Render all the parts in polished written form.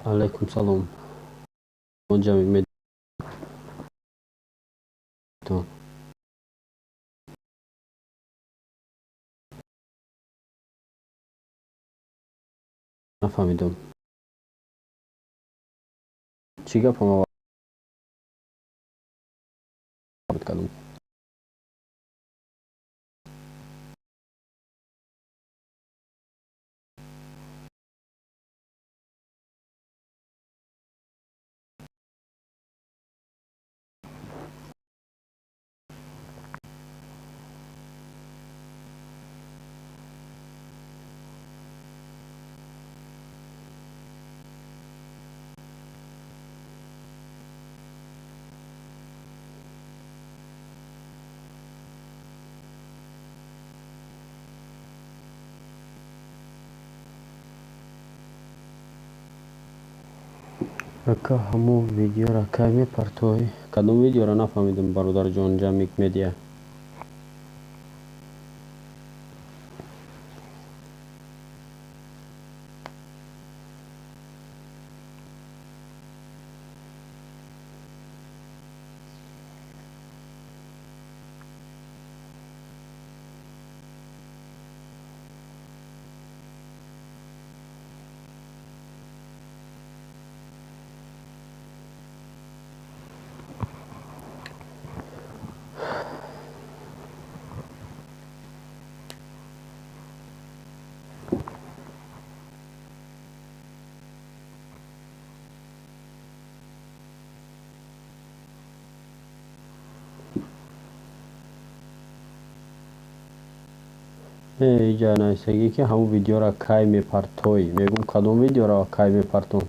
Алайкум салом. Ҷамик. Нафаҳмидам, чӣ гапам кардам. Ака, ҳамон видеора кай мепартоӣ? Кадом видеоро нафаҳмидам, бародарҷон Ҷамик Медиа. Иҷа нависагӣ, ки ҳамон видеора кай мепартоӣ. Мегӯм, кадом видеоро кай мепартом?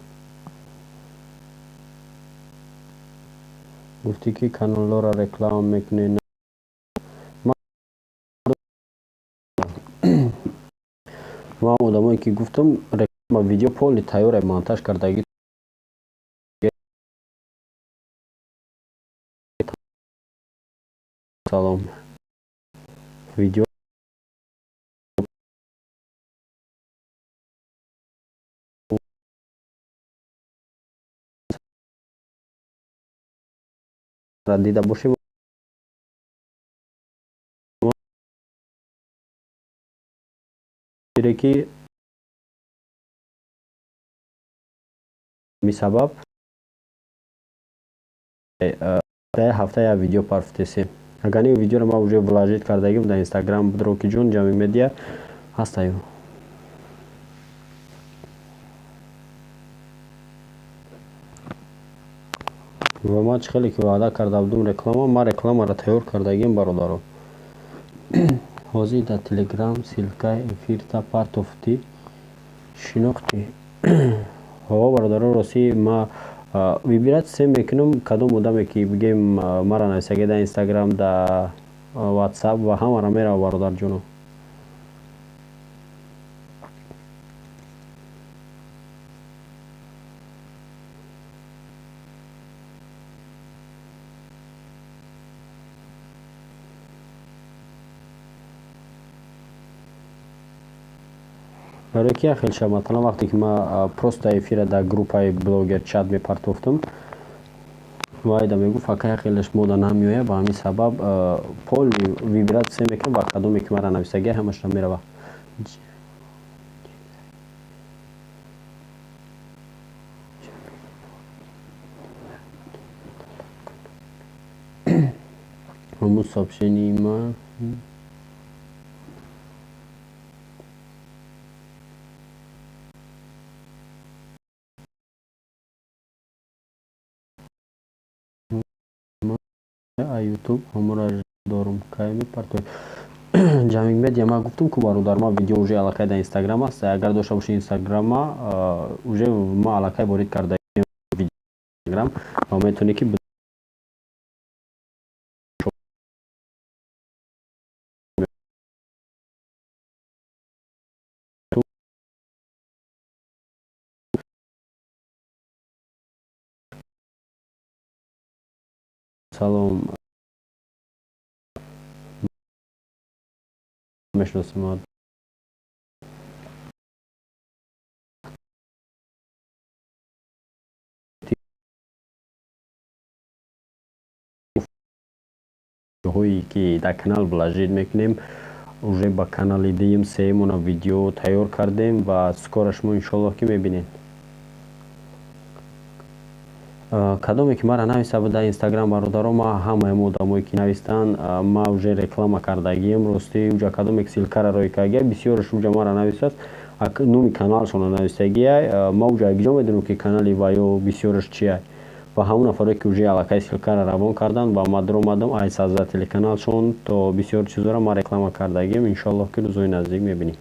Гуфтӣ, ки каналҳоро реклама мекунӣ. Ман одамое ки гуфтам, реклама видео полный тайёре, монтаж кардагӣ. Салом, видео дида бошем. Ки сабаб ҳафта як видео парфтесем. Агар ин видеоро ман уже вложить кардагим дар Инстаграм, Рокиҷон Ҷами Медиа ҳастаю. Ва ман чӣ хеле ки ваъда карда будум реклама, ман рекламаро тайёр кардагим, бародаро. Ҳозир дар Телеграм ссылкаи эфирта партофтӣ, шинохтӣ? Ҳо, бародаро, ростӣ ма выбирать се мекунам, кадом одаме ки бигем мара нависаги дар Инстаграм, дар Ватсап ва ҳамаро мерава, бародарҷоно. Барои ки як хел шаб, масалан, вақте ки ман просто эфира дар группаи блогер чат мепартофтам, вайда мегуфт, ака, як хелаш мода намеояд. Ба ҳамин сабаб полный выбирать се мекунам ва кадоме ки мара нависагия, ҳамашро мерава. Ҳамун сообщении ма. Ютуб ҳамура дорум, кай мепартоед? Ҷамик Медиа, ман гуфтам ку, бародар, ман видео уже аллакай дар Инстаграм аст. Агар дошта боши Инстаграма, уже ма аллакай ворид карда Инстаграм ва метавонӣ ки. Салом, мешиносам. Видеоҳое ки дар канал вложить мекунем, уже ба канали дуюм, сеюмона видео тайёр кардем ва скоро шумо, иншоаллоҳ, ки мебинед. Кадоме ки мара нависта буд дар Инстаграм, бародаро, ма ҳамаи одамое ки навистанд, ма уже реклама кардагием. Рости, уҷа кадоме ки ссылка ра рӯй кардагия, бисёраш уҷа мара навистааст, номи каналшона навистагия. Ма уҷа якҷо медонам, ки канали ваё бисёраш чия, ва ҳамон нафаре ки уже аллакай ссылка ра равон карданд ва ма даромадам, ай создатели каналшон то бисёр чизоро ма реклама кардагием. Иншоаллоҳ, ки рӯзҳои наздик мебинем.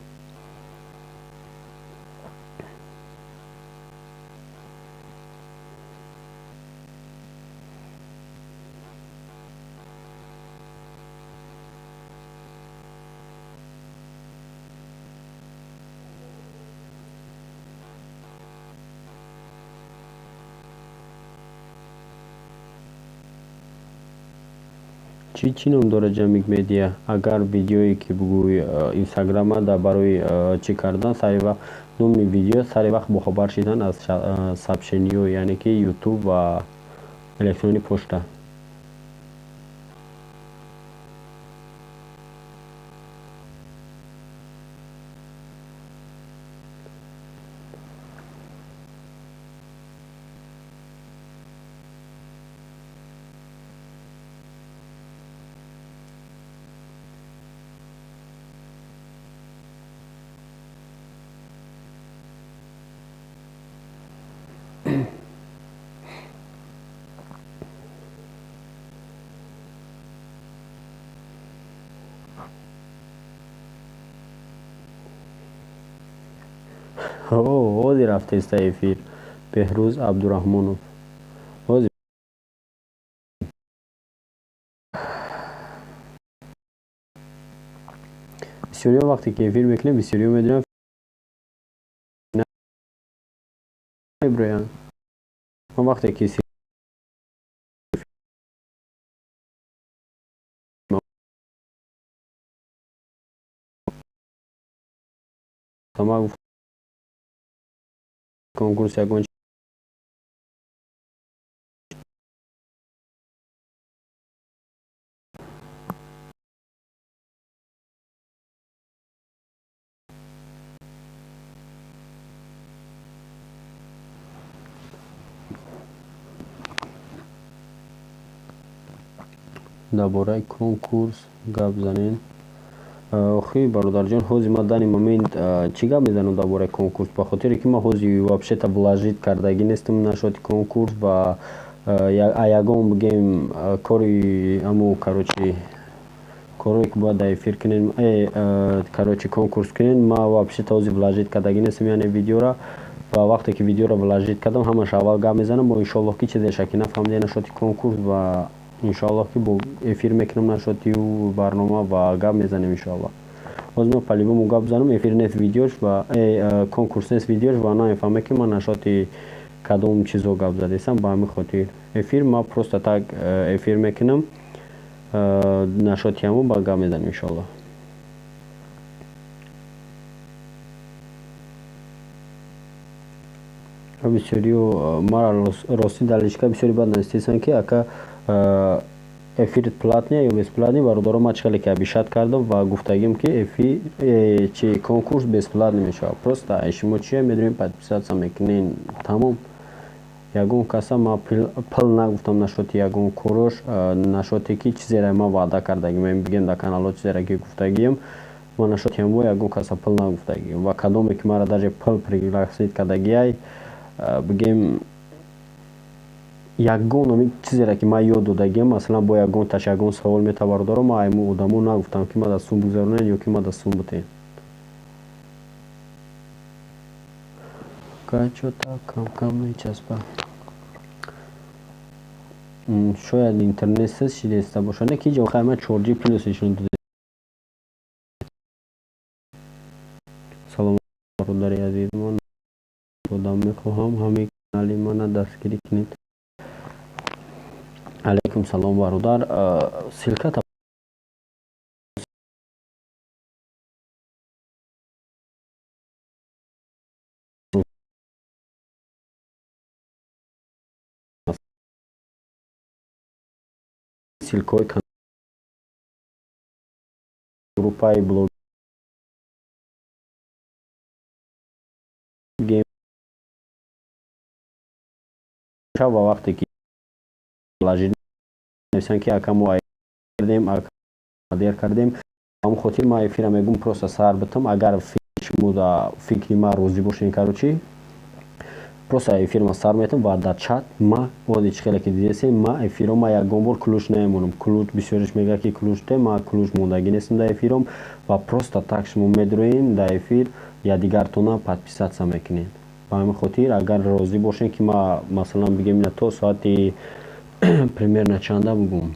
Чӣ ном дорад Ҷамик Медиа? Агар видеое ки бугӯй, Инстаграма да барои чӣ кардан, сари вақт номи видео, сари вақт бохабар шидан аз сообщение ҳо, яъне ки Ютуб ва электронӣ почта. Ҳозир рафтеста эфир, Беҳрӯз Абдураҳмонов, ҳозир. Бисёриҳо вақте ки эфир мекунем, бисёриҳо медонам, мебироянд. Ман вақте ки ма конкурс ягон дар бораи конкурс гап занем. Охи, бародарҷон, ҳозир ман данный момент чӣ гап мезанам дар бораи конкурс? Ба хотире ки ман ҳозир вообще-то вложить кардагӣ нестам нашоти конкурс ва ягон, бигем, кори аму, короче, корое ки бояд дар эфир кунем, короче, конкурс кунем, ман вообще-то ҳозир вложить кардагӣ нестам, яъне видеора. Ва вақте ки видеоро вложить кардам, ҳамаш аввал гап мезанам. Бо иншоаллоҳ, ки чизеша ки нафаҳмида нашоти конкурс, ва иншоаллоҳ, ки бо эфир мекунам нашоти барнома ва гап мезанем, иншоаллоҳ. Ҳозир ман по-любому гап занам, эфир нест видеош ва конкурс нест видеош ва намефаҳме, ки ман нашоти кадом чизо гап задестам. Ба ҳамин хотир эфир ман просто так эфир мекунам, нашоти ҳамон ба гап мезанем, иншоаллоҳ. Бисёриё мара, ростӣ, дар личка бисёри бад навистесанд, ки ака, эфир платный ё бесплатный? Бародаро, ман чӣ хеле ки обещать кардам ва гуфтагим, ки эфир чи конкурс бесплатный мешавад. Просто шумо чия медонем, подписаться мекунен, тамом. Ягон каса ма пул нагуфтам нашоти ягон корош, нашоте ки чизеро ман ваъда кардагим, бигем, дар каналҳо чизеро ки гуфтагием, ман нашоти ҳамво ягон каса пул нагуфтагием. Ва кадоме ки мара даже пул пригласить кардагиай, бигем, ягон ами чизеро ки ман ёд додагиам, масалан, бо ягон таш ягон савол мета, бародаро, ман айму одамо нагуфтам, ки ма да сум бигзаронед ё ки ма да сум бутен. Чо-то кам-кам мечаспа. Шояд интернет сес шидеста бошад, не ки ҷо хай ман 4G плюс ишон дода. Салом, бародари азиз, ман одам мехоҳам, ҳамин канали мана дастгирӣ кунед. Алайкум салом, бародар. Ссылка та ссылка ҳои Группаи блог ва вақте ки нависанд, ки ака, мо кардем, дер кардем. Ҳамон хотир ман эфира мегум, просто сар битам. Агар шумо да фикри ман розӣ бошед, короче, просто эфир ма сар метам ва дар чат ма оди чӣ хеле ки дидесем, ма эфиро ма ягон бор ключ намемонам. Ключ бисёриш мегӯяд, ки ключ те, ма ключ мондагӣ нестам дар эфиром. Ва просто так шумо медроен дар эфир, якдигартона подписаться мекунед. Ба ҳамин хотир, агар розӣ бошед, ки ма, масалан, бигем, ина то соати примерно чанда бугум,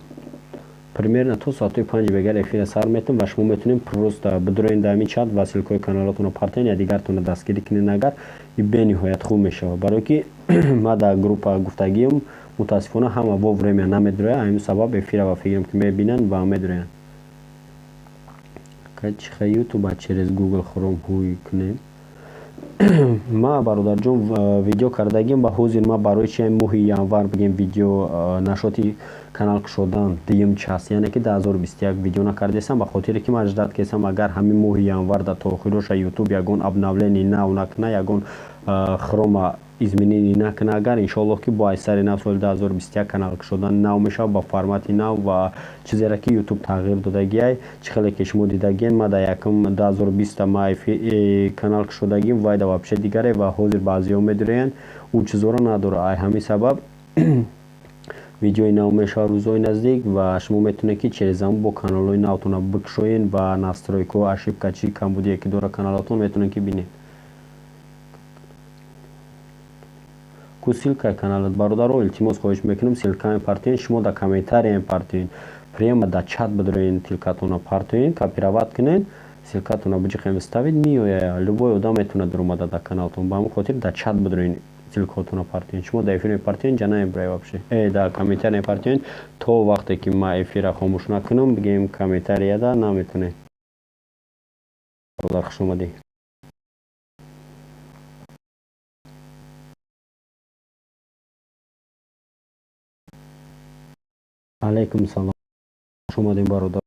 примерно то соатҳои 5 бегар эфира сар метам ва шумо метавонед просто бидроен дар ҳамин чат ва ссылкаҳои каналотонро партоен, якдигартонро дастгирӣ кунед. Агар и бениҳоят хуб мешавад, барое ки ма дар группа гуфтагиам, мутаассифона, ҳама вовремя намедрояд. Ҳамин сабаб эфира ба фикрам, ки мебинанд ва медроянд. Чиха Ютуба через Google Chrome ҳуй кунем? Ма, бародарҷон, видео кардагим. Ба ҳозир ма барои чи моҳи январ, бигем, видео нашоти канал кушодан дуюм час, яъне ки 2021 видео накардесам, ба хотире ки ман ждать кесам, агар ҳамин моҳи январ да то охироша Ютуб ягон обновление нав накуна, ягон хрома изменение накуна, агар иншоаллоҳ, ки бо айсари нав соли 2021 канал кушодан нав мешавад, ба формати нав ва чизеро ки Ютуб тағйир додагиай. Чӣ хеле ки шумо дидагиен, ма дар якум 2020 ма канал кушодагим, вай да вообще дигаре, ва ҳозир баъзеҳо медурӯянд, ӯ чизоро надорад. Ай ҳамин сабаб видеои нав мешавад рӯзҳои наздик ва шумо метавонед, ки через ҳамн бо каналҳои навтона бикушоед ва настройка, ошибка, чӣ камбудие ки дорад каналотон, метавонед, ки бинед. Ку ссылкаи каналат? Бародаро, илтимос, хоҳиш мекунам, ссылкаи партоен. Шумо дар комментарияем партоен, прямо дар чат бидроен, ссылкатона партоен, копировать кунед, ссылкатона биҷиқем, вставить, меояд, любой одам метавонад даромада дар каналтон. Ба ҳамин хотир дар чат бидроен, ссылкаотонро партоен. Шумо дар эфир мепартоен, ҷа намебурай вообще. Дар комментария мепартоен. То вақте ки ман эфира хомӯш накунам, бигем, комментарияда наметавонед. Бародар, хуш омадӣ. Алайкум салом, хуш омадем, бародар.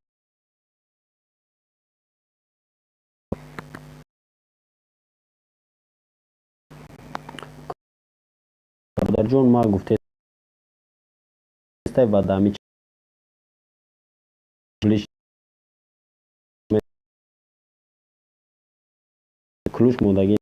Бародарҷон, ма гуфтестай ва дар ҳамин ключ мондагӣ.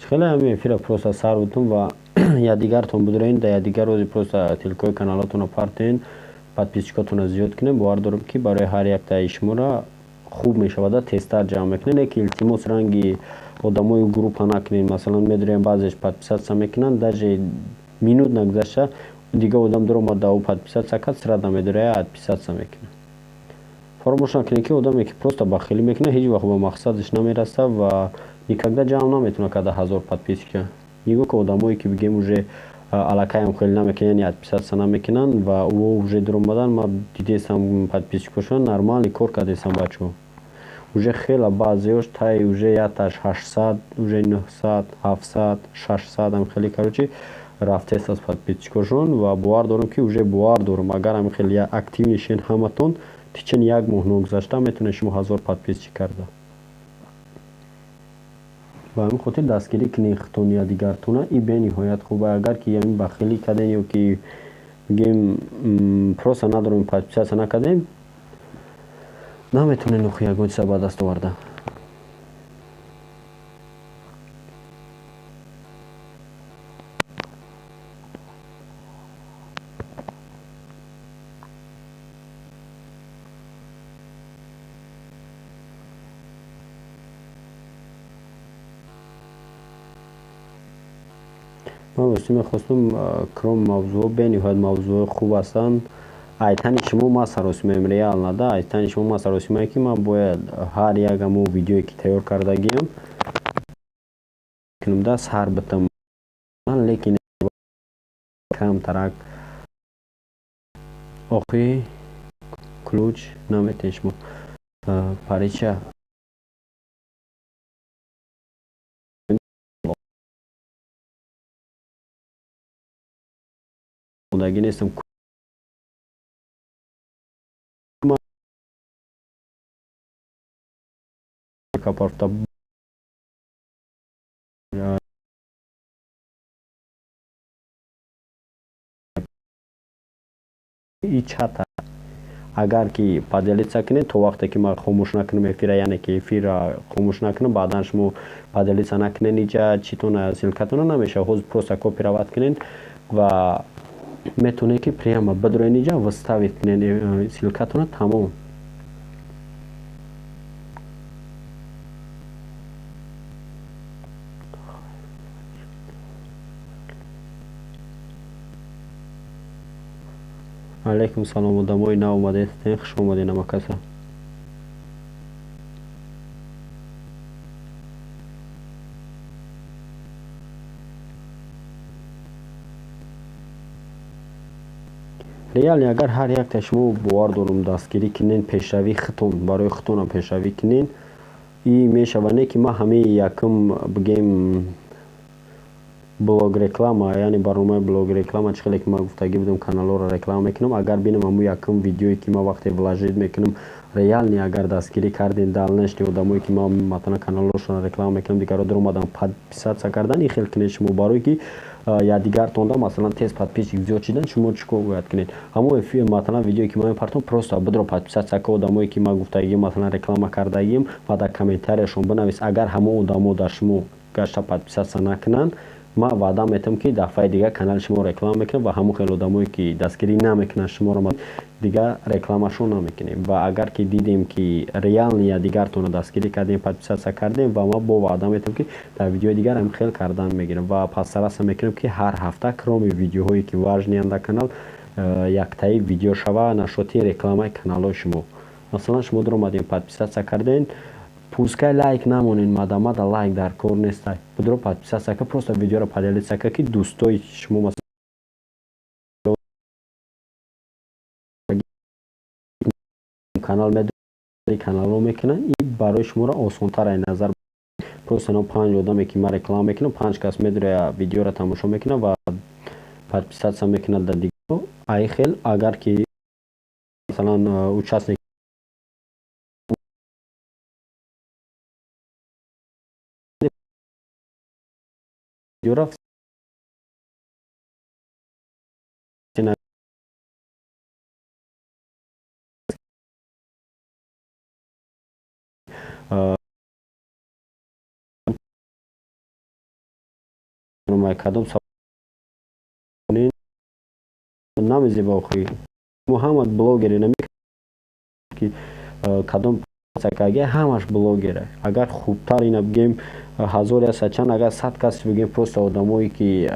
Хеле ҳамин эфира просто сар будум ва якдигартон бидроен, да якдигар рӯзи просто ссылкаҳои каналотонро партоен, подписчикотонро зиёд кунем. Бовар дорам, ки барои ҳар яктаи шуморо хуб мешавада, тезтар ҷамъ мекунем. Лекин илтимос, ранги одамои группа накунед. Масалан, медроем, баъзеш подписаться мекунанд, даже минут нагузашта дигар одам даромад, да ӯ подписаться кард, сразу медрояд, отписаться мекунад. Фаромӯш накунед, ки одаме ки просто бахилӣ мекунад, ҳеҷ вақт ба мақсадаш намерасад ва никогда ҷамъ наметавонад карда 1000 подписчика. Нигоҳ ки одамое ки, бигем, уже аллакайам хеле намекунанд, яъне отписаться намекунанд ва ӯ уже даромадан, ма дидесам, подписчикошон нормально кор кардесам. Бачаҳо уже хела, баъзеош тай уже якташ 800, уже 900, 700, 600 ам хеле, короче, рафтест аз подписчикошон. Ва бовар дорам, ки уже бовар дорам, агар ҳамин хеле актив нишен ҳаматон, течение як моҳ ногузашта метавонед шумо 1000 подписчик карда. Ба ҳамин хотир дастгирӣ кунед худтон якдигартона, и бениҳоят хуб. Агар ки ҳамин бахилӣ кардем ё ки, бигем, просто надорем, подписаться накардем, наметавонед охи ягон чиза ба даст оварда. Ман ростӣ мехостам кром мавзӯъҳо бениҳоят мавзӯъҳои хуб ҳастанд. Айтани шумо ма саросимаем, реально да, айтани шумо ма саросимаем, ки ман бояд ҳар як амо видеое ки тайёр кардагиам. кунам да сар битам, лекин камтарак охи ключ наметен шумо парича омодагӣ нестам. Капарта и чата агар ки поделиться кунед, то вақте ки ман хомӯш накунам эфира, яъне ки эфира хомӯш накунам, баъдан шумо поделиться накунед, иҷа читона ссылка тона намешавад. Ҳозир просто копировать кунед ва метавонед ки прямо бидроен иҷа, вставить кунед ссылка тона, тамом. Алайкум салом, одамои нав омадед, хуш омадед намакаса. Реально, агар ҳар якта шумо, бовар дорам, дастгирӣ кунен, пешравӣ хитон барои хитонам пешравӣ кунен, и мешава. Не ки ман ҳамаи якум бигем блог реклама, яъне барномаи блог реклама, чӣ хеле ки ман гуфтагӣ будам, каналҳоро реклама мекунам. Агар бинам ҳамун якум видеое ки ман вақте вложить мекунам, реально агар дастгирӣ кардем, дальнейший одамое ки ман масалан каналҳошонро реклама мекунам, дигарро даромадан подписаться кардан, и хел кунед шумо, барое ки якдигартонда масалан тез подписчик зиёд шидан. Шумо чӣ кор бояд кунед? Ҳамон масалан видеое ки ман мепартом, просто бидро подписаться ка одамое ки ман гуфтагием, масалан реклама кардагием, ва дар комментария шон бинавис. Агар ҳамон одамо дар шумо гашта подписаться накунанд, ман ваъда метавам, ки дафъаи дигар канали шумо реклама мекунам ва ҳамон хел одамое ки дастгирӣ намекунанд шуморо, дигар рекламашон намекунем. Ва агар ки дидем, ки реально якдигартонро дастгирӣ кардем, подписаться кардем, ва ман бо ваъда метавам, ки дар видеои дигар ҳам хел кардан мегирам ва постараться мекунам, ки ҳар ҳафта, кроме видеоҳое ки важный анд дар канал, яктаи видео шава нашоти рекламаи каналҳои шумо. Масалан, шумо даромадем, подписаться кардем, пускай лайк намонед, мадамада лайк дар кор нестай, будро подписаться ка, просто видеоро поделиться ка, ки дӯстои шумо канал каналро мекунанд, и барои шуморо осонтар ай назар. Просто но панҷ одаме ки ман реклама мекунам, панҷ кас медроя, видеоро тамошо мекунад ва подписаться мекунад дар дигар. Ай хел агар ки масалан участник видеоро кадом намезеба охи муҳаммад блогере нами ки кадом ҳамаш блогере. Агар хубтар ина бигем, ҳазор ясад чанд, агар 100 кас бигем, просто одамое ки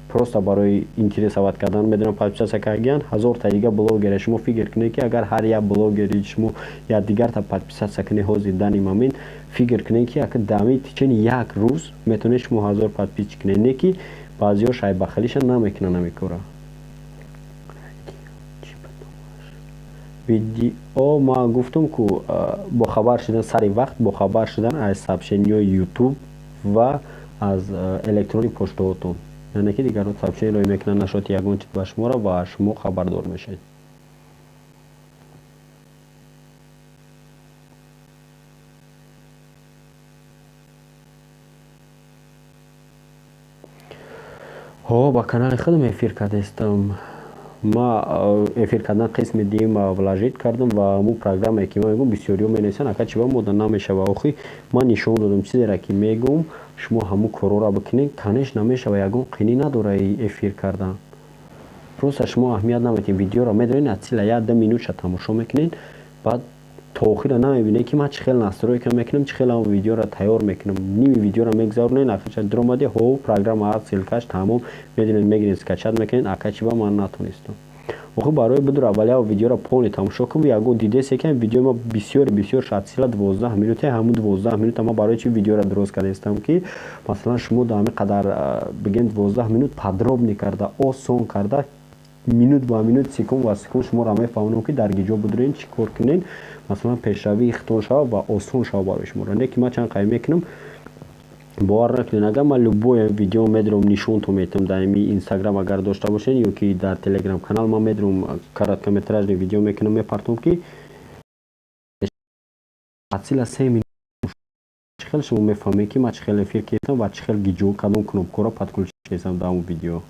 просто барои интересовать кардан медонам подписаться кардагиянд, ҳазорта дига блогере. Шумо фикр кунед, ки агар ҳар як блогери шумо якдигарта подписаться кунед, ҳозир данный момент фикр кунед, ки ака дами течение як рӯз метавонед шумо 1000 подписчик кунед. Не ки баъзеҳо шайбахалиша намекунанд ҳамин кора. Видео ман гуфтам ку, бохабар шудан сари вақт, бохабар шудан аз сообщение ҳои ютуб ва аз электронии почтаҳотон, яъне ки дигарон сообщение роӣ мекунанд нашоти ягон чиз ба шуморо ва шумо хабардор мешавед. Ҳо, ба канали худам эфир кардастам. Ма эфир кардан қисми дуюм вложить кардам ва ҳамун программае ки ман мегӯм, бисёриҳо менависанд: «Ака, чиба мода намешава?» Охи, ман нишон додам, чизеро ки мегӯм, шумо ҳамун корҳоро бикунед, конечно, мешава. Ягон қинӣ надора эфир кардан, просто шумо аҳамият наметиҳед. Видеоро медонед, от силы як ду минутша тамошо мекунед, баъд то охира намебинед, ки ман чӣ хел настройка мекунам, чӣ хел видеоро тайёр мекунам. Ними видеоро мегузаронед, ахирша дуромади, ҳо, программа ҳаст, ссылка ш, тамом, медонед, мегиред, скачать мекунед. Ака, чиба ман натонистам? Охи барои бидур аввалия видеоро полный тамошо кун, ягон дидесе ки видеои ма бисёр бисёр шад сила 12 минуте. Ҳамун 12 минута ма барои чи видеоро дуруст кардастам, ки масалан шумо дар ҳамин қадар бигем 12 минут подробный карда, осон карда, минут ба минут, секунд ба секунд шуморо мефаҳмонам, ки дар гиҷо бидурен, чӣ кор кунен, масалан пешравии хитон шава ва осон шава барои шуморо. Не ки ман чанд қай мекунам, бовар накунед, агар ман любое видео медурам, нишонтон метавам дар ими Инстаграм агар дошта бошед ё ки дар Телеграм канал ман медурам, короткометражный видео мекунам, мепартом, ки атсила 3 минут чӣ хел шумо мефаҳмед, ки ман чӣ хел эфир кардам ва чӣ хел гиҷо кадом кнопкаро подключить кардам дар он видео.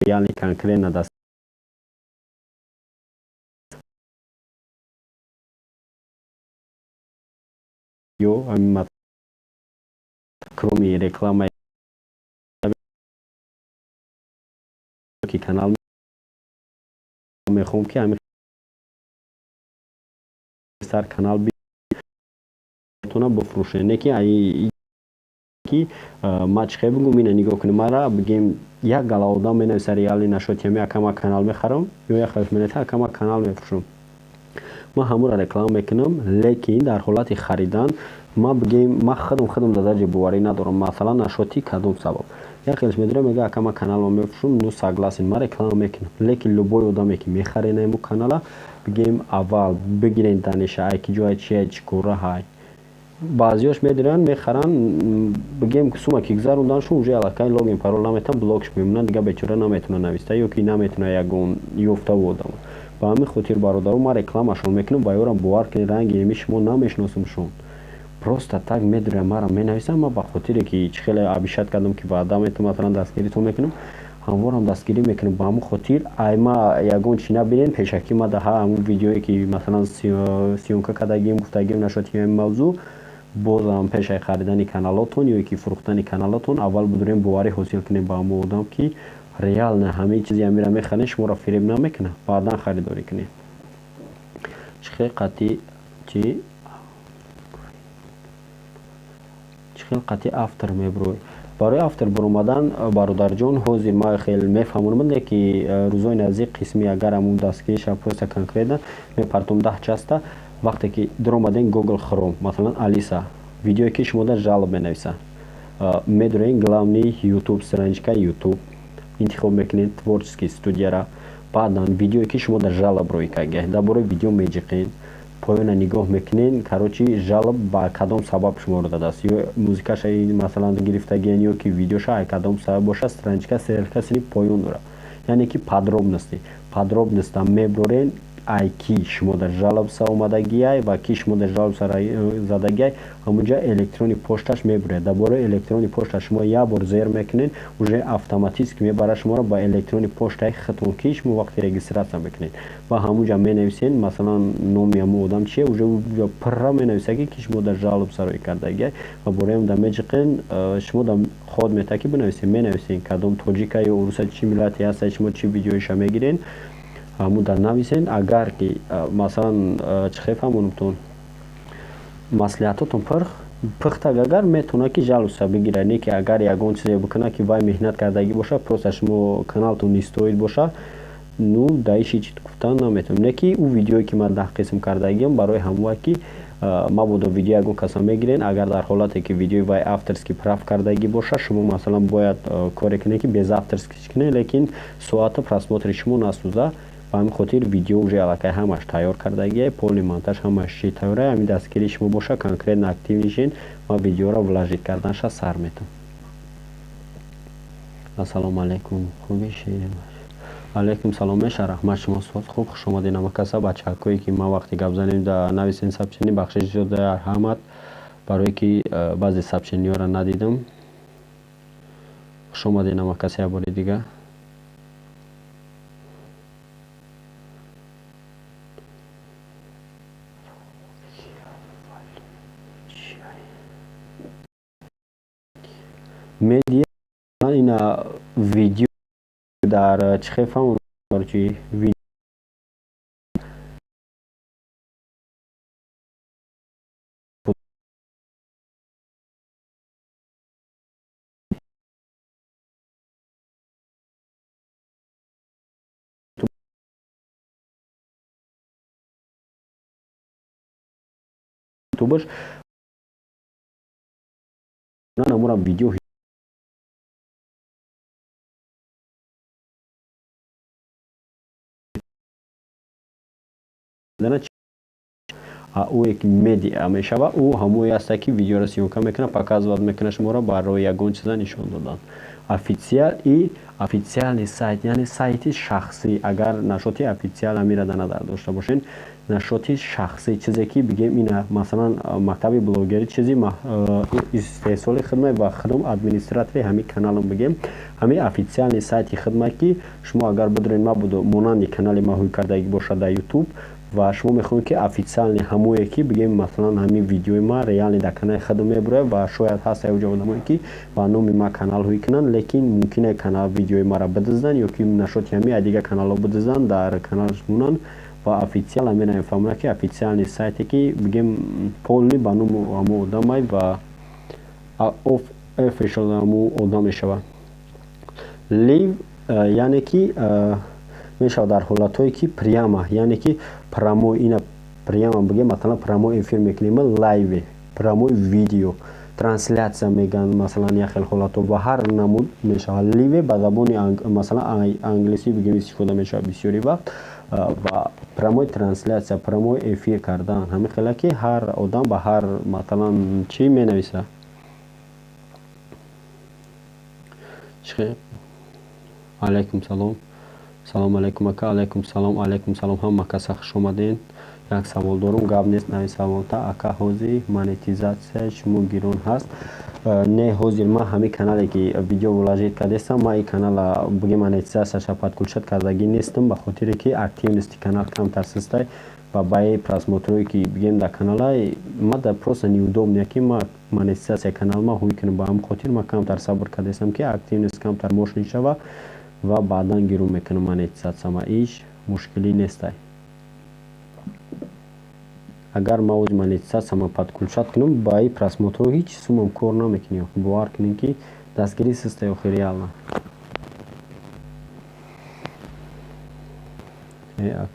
Яъне конкретно даст ё ҳамин кроме реклама ки канал мехоҳам, ки ҳамин сар канал битона бифурӯшед. Не ки ки ма чӣ хел бигӯм, ина нигоҳ кунем, мара бигем як гала одам менависа реально нашод ами акама канал мехарам, ё як хелш менависа акама канал мефурӯшам, ман ҳамура реклама мекунам. Лекин дар ҳолати харидан ма бигем ма худам дар дарҷаи боварӣ надорам. Масалан, нашоти кадом сабаб як хелш медорам, мега акама каналма мефурӯшам, ну согласен, ман реклама мекунам, лекин любой одаме ки мехарена ему канала, бигем аввал бигирен даниша ай ки ҷоя чия, чӣ кора ҳай. Баъзиёш медиранд, мехаранд, бигем сума ки гузаронданшон, уже аллакай логин парол наметавон, блокш мемонанд, дига бечора наметавона нависта ё ки наметавона ягон ёфтаву одама. Ба ҳамин хотир, бародаро, ман рекламашон мекунам ва ёрам бовар кунед, ранги еми шумо намешиносамшон, просто так медурям, мара менависам. Ман ба хотире ки чӣ хеле обещать кардам, ки ваъда метавам, масалан дастгиритон мекунам, ҳамворам дастгирӣ мекунам. Ба ҳамон хотир ай ма ягон чӣ набинем, пешакӣ ма даҳа ҳамон видеое ки масалан съёмка кардагим, гуфтагим нашуд ки ҳамин мавзӯъ. Бозам пешаи харидани каналотон ё ки фурӯхтани каналотон аввал бидурем, боварӣ ҳосил кунем ба ҳамон одам, ки реально ҳамаи чизи ҳамира мехарем, шуморо фиреб намекунад, баъдан харидорӣ кунем. Чӣ хел қатъи чӣ чӣ хел қатъи автор мебурӯй? Барои автор буромадан, бародарҷон, ҳозир ма хел мефаҳмонам, ки рӯзои наздик қисми агар ҳамун дастгириша просто конкретно мепартом 10 часта. Вақте ки дуромадем Google Chrome, масалан Алиса, видеое ки шумо дар жалоб менависа, медурем главный YouTube, страничка YouTube, интихоб мекунед творческий студияра, баъдан видеое ки шумо дар жалоб рӯй карда, дар бораи видео меҷиқед, поёна нигоҳ мекунед, короче, жалоб ба кадом сабаб шуморо дадааст, ё музикаша масалан гирифтагиен, ё ки видеоша, ай кадом сабаб боша, страничка ссылка сини поён дорад, яъне ки подробности. Подробността мебурен, ай ки шумо дар жалобса омадагиай ва ки шумо дар жалобса задагиай, ҳамунҷа электронный пошташ мебуред. Дар бораи электронный пошта шумо як бор зер мекунед, уже автоматически мебарад шуморо ба электронный поштаи худтон, ки шумо вақте регистрация мекунед, ва ҳамунҷа менависед, масалан, номи ҳамун одам чие, уже пурра менависад, ки шумо дар жалобса рӯй кардагиай, ва бораи он дар меҷиқен, шумо дар ход метавад ки бинависед, менависед кадом тоҷика ё уруса, чӣ миллате ҳастад, шумо чӣ видеоиша мегиред, ҳамун дар нависен. Агар ки масалан чӣ хел фаҳмонамтон, маслиҳатотон пухтак, агар метавонад ки жалобса бигирад, не ки агар ягон чизе бикунад, ки вай меҳнат кардагӣ боша, просто шумо каналтон не стоит боша, ну да иши чӣ гуфтан наметавонем. Не ки ӯ видеое ки ман 10 қисм кардагиам, барои ҳамон ки мабодо видео ягон каса мегирен, агар дар ҳолате ки видеои вай авторский прав кардагӣ боша, шумо масалан бояд коре кунед, ки без авторский кунед, лекин соата просмотри шумо насӯза. Ба ҳамин хотир видео уже аллакай ҳамаш тайёр кардагиай, полный монтаж, ҳамаш чи тайёрай. Ҳамин дастгирии шумо боша, конкретно актив нишин, ма видеоро вложить карданша сар метам. Ассалому алайкум, хуби шерин? Алайкум салом, меша, раҳмат, шумо соз хуб? Хуш омадед ҳамакаса. Бачаҳакое ки ман вақте гап занем да нависен сообщение, бахшиш зиёд ҳамат, барое ки баъзе сообщениҳоро надидам. Хуш омадед ҳамакаса як бори дига. Медиа ина видео дар чӣ хел фаҳмонам, короче. Ютубаш намурам видео ӯе ки медиа мешава, ӯ ҳамое аста, ки видеоро съёмка мекунад, показывать мекунад шуморо барои ягон чиза нишон додан. Официал и официальный сайт, яъне сайти шахсӣ. Агар нашоти официал амира дар назар дошта бошед, нашоти шахсӣ, чизе ки бигем, ина масалан мактаби блогерӣ, чизи истеҳсоли хидмат ва худам администратори ҳамин каналам, бигем, ҳамин официальный сайти хидмат, ки шумо агар бидуред, мабудо монанди канали ма ҳуй кардагӣ бошад дар Ютуб ва шумо мехоҳед, ки официальный ҳамое ки бигем, масалан ҳамин видеои ма реально дар канали худам мебурояд. Ва шояд ҳаст яуҷа одамое, ки ба номи ма канал ҳуй кунанд, лекин мумкине канал видеои маро бидизданд ё ки нашоти ҳамин дигар каналҳо бидизданд, дар каналаш монанд. Ва официал ҳамина мефаҳмонад, ки официальный сайте, ки бигем, полный ба номи ҳамо одамай ва official ҳамо одам мешавад. Live, яъне ки мешавад дар ҳолатҳое, ки прямо, яъне ки прямой, ина прямо бигем, масалан прямой эфир мекунем, live, прямой видео трансляция мегӯянд, масалан як хел ҳолатҳо ва ҳар намуд мешавад. Live ба забони масалан англисӣ бигем истифода мешавад бисёри вақт ва прямой трансляция, прямой эфир кардан, ҳамин хела, ки ҳар одам ба ҳар масалан чӣ менависад. Алайкум салом, салом алайкум, ака. Алайкум салом, алайкум салом, ҳама каса хуш омадед. Як савол дорум. Гап нест, нави саволта. Ака, ҳозир монетизатсияи шумо гирон ҳаст? Не, ҳозир ман ҳамин канале, ки видео вложить кардестам, ман ин канала буги монетизатсияша подключать кардагӣ нестам, ба хотире ки активности канал камтар систай ва баи просмотрое, ки бигем дар канала ма да просто неудобно, ки ма монетизатсия канал ма ҳуй кунам. Ба ҳамин хотир ма камтар сабр кардестам, ки активность камтар мощный шава ва баъдан гирӯ мекунам монетизатсия. Ма иш мушкилӣ нестай. Агар ма ози монетизатсияма подключать кунам, ба ин просмотрҳо ҳеҷ сумам кор намекунӣ. Бовар кунем, ки дастгирӣ систай охи реально.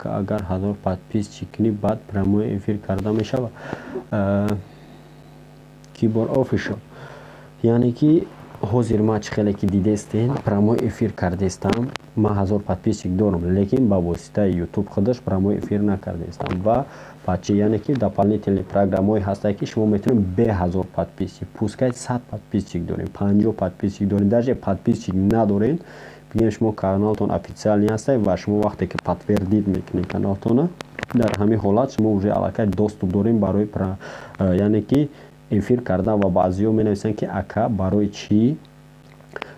Агар 1000 подписчик кунӣ, баъд прямой эфир карда мешавад? Кибор Official, яъне ки ҳозир ма чӣ хеле ки дидестен, прямой эфир кардестам. Ман 1000 подписчик дорам, лекин ба воситаи Ютуб худаш прямой эфир накардестам. Ва бачи, яъне ки дополнительный программаҳое ҳастанд, ки шумо метавонед бе 1000 подписчик, пускай 100 подписчик дорем, 50 подписчик дорем, даже подписчик надорем, бигем, шумо каналтон официальный ҳастед ва шумо вақте ки подтвердить мекунед каналтона, дар ҳамин ҳолат шумо уже аллакай доступ дорем барои, яъне ки эфир кардан. Ва баъзиҳо менависанд, ки ака, барои чӣ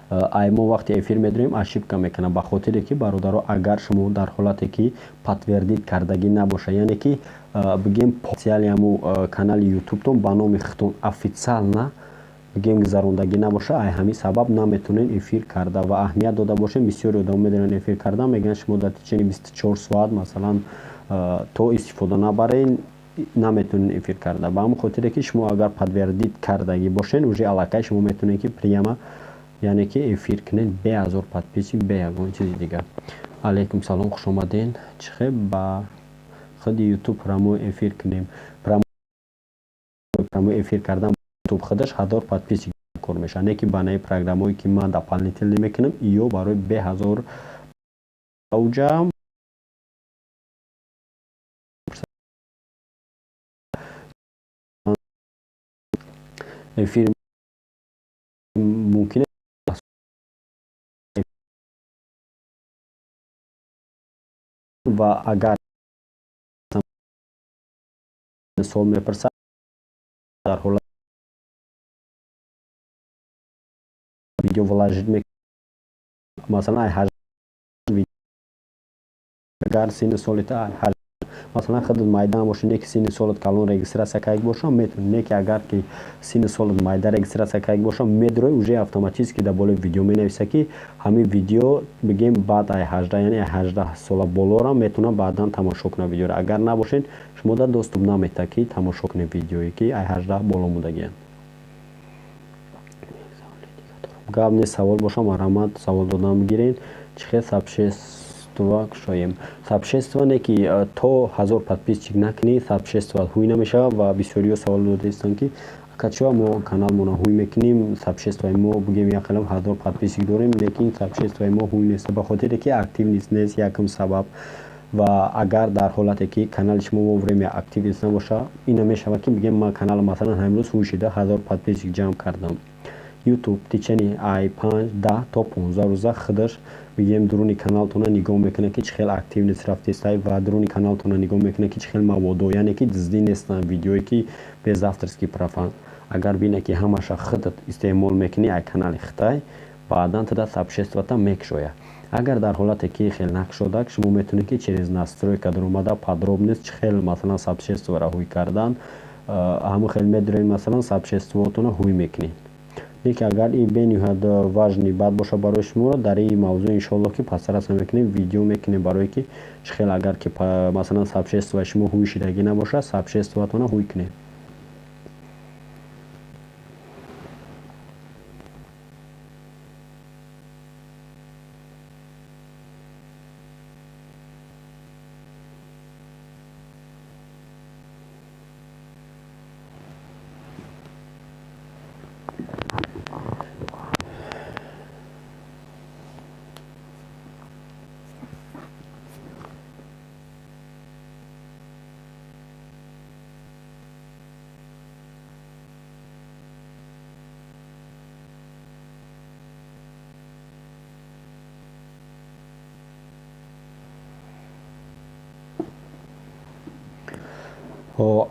ай мо вақте эфир медорем, ошибка мекунад? Ба хотире ки, бародаро, агар шумо дар ҳолате ки подтвердить кардагӣ набошад, яъне ки бигем официали ҳаму канали Ютубтон ба номи худтон официально бигем гузарондагӣ набошад, ай ҳамин сабаб наметавонед эфир карда. Ва аҳамият дода бошем, бисёри одамо медонанд, эфир кардан мегӯянд, шумо дар течение 24 соат масалан то истифода набаред, наметавонед эфир карда. Ба ҳамин хотире ки шумо агар подтвердить кардагӣ бошед, уже аллакай шумо метавонед, ки прямо, яъне ки эфир кунед бе 1000 подписчик, бе ягон чизи дигар. Алайкум салом, хуш омадед. Чӣ хел ба худи Ютуб прямой эфир кунем? Прямой эфир кардан Ютуб худаш 1000 подписчик кор мешавад, не ки ба наи программое, ки ман дополнительно мекунам, ё барои бе 1000 уҷа эфир мумкин. Ва агар суол мепурсад, дар ҳолат видео вложить масалан агар синни солита масалан худат майда набошӣ, не ки синни солат калон регистрация карда бошам, метавонӣ, не ки агар ки синни солат майда регистрация карда бошам, медрои, уже автоматически дар болои видео менависа, ки ҳамин видео бигем баъд ай 18, яъне ай 18 сола болоро метавонад баъдан тамошо кунад видеоро. Агар набошед, шумо дар доступ наметавад, ки тамошо кунед видеое, ки ай 18 боло мондагианд. Гап нест, савол боша, марҳамат, савол додан бигиред. Чӣ хел Сообщество кушоем. Сообщество не ки то 1000 подписчик накунӣ, сообщество ҳуй намешавад. Ва бисёриҳо савол додаистанд, ки ака, чиба мо каналмонро ҳуй мекунем, сообществои мо, бигем, яқилам 1000 подписчик дорем, лекин сообществои мо ҳуй нест? Ба хотире ки активность нест, якум сабаб. Ва агар дар ҳолате ки канали шумо вовремя активность набоша, ина мешавад ки, бигем, ман канал, масалан, ҳамрӯз ҳуй шида, 1000 подписчик ҷамъ кардам, Ютуб течение ай 5, 10 то 15 рӯза худаш, бигем, дуруни каналтона нигоҳ мекунад, ки чӣ хел активность рафтестай, ва дуруни каналтона нигоҳ мекунад, ки чӣ хел маводо, яъне ки дуздӣ нестанд, видеое ки без авторский прав анд. Агар бинад, ки ҳамаша худат истеъмол мекунӣ ай канали хитай, баъдан туда сообществота мекушояд. Агар дар ҳолате ки хел накушодак, шумо метавонед, ки через настройка даромада, подробность, чӣ хел, масалан, сообществоро ҳуй кардан, ҳамон хел медуред, масалан, сообществоотонро ҳуй мекунед. Лекин агар ин бениҳоят важный бад боша барои шуморо, дар ин мавзӯъ, иншоалло, ки пасраса мекунем, видео мекунем, барое ки чӣ хел, агар ки, масалан, сообществои шумо ҳуй шидагӣ набошад, сообществоатонро ҳуй кунед.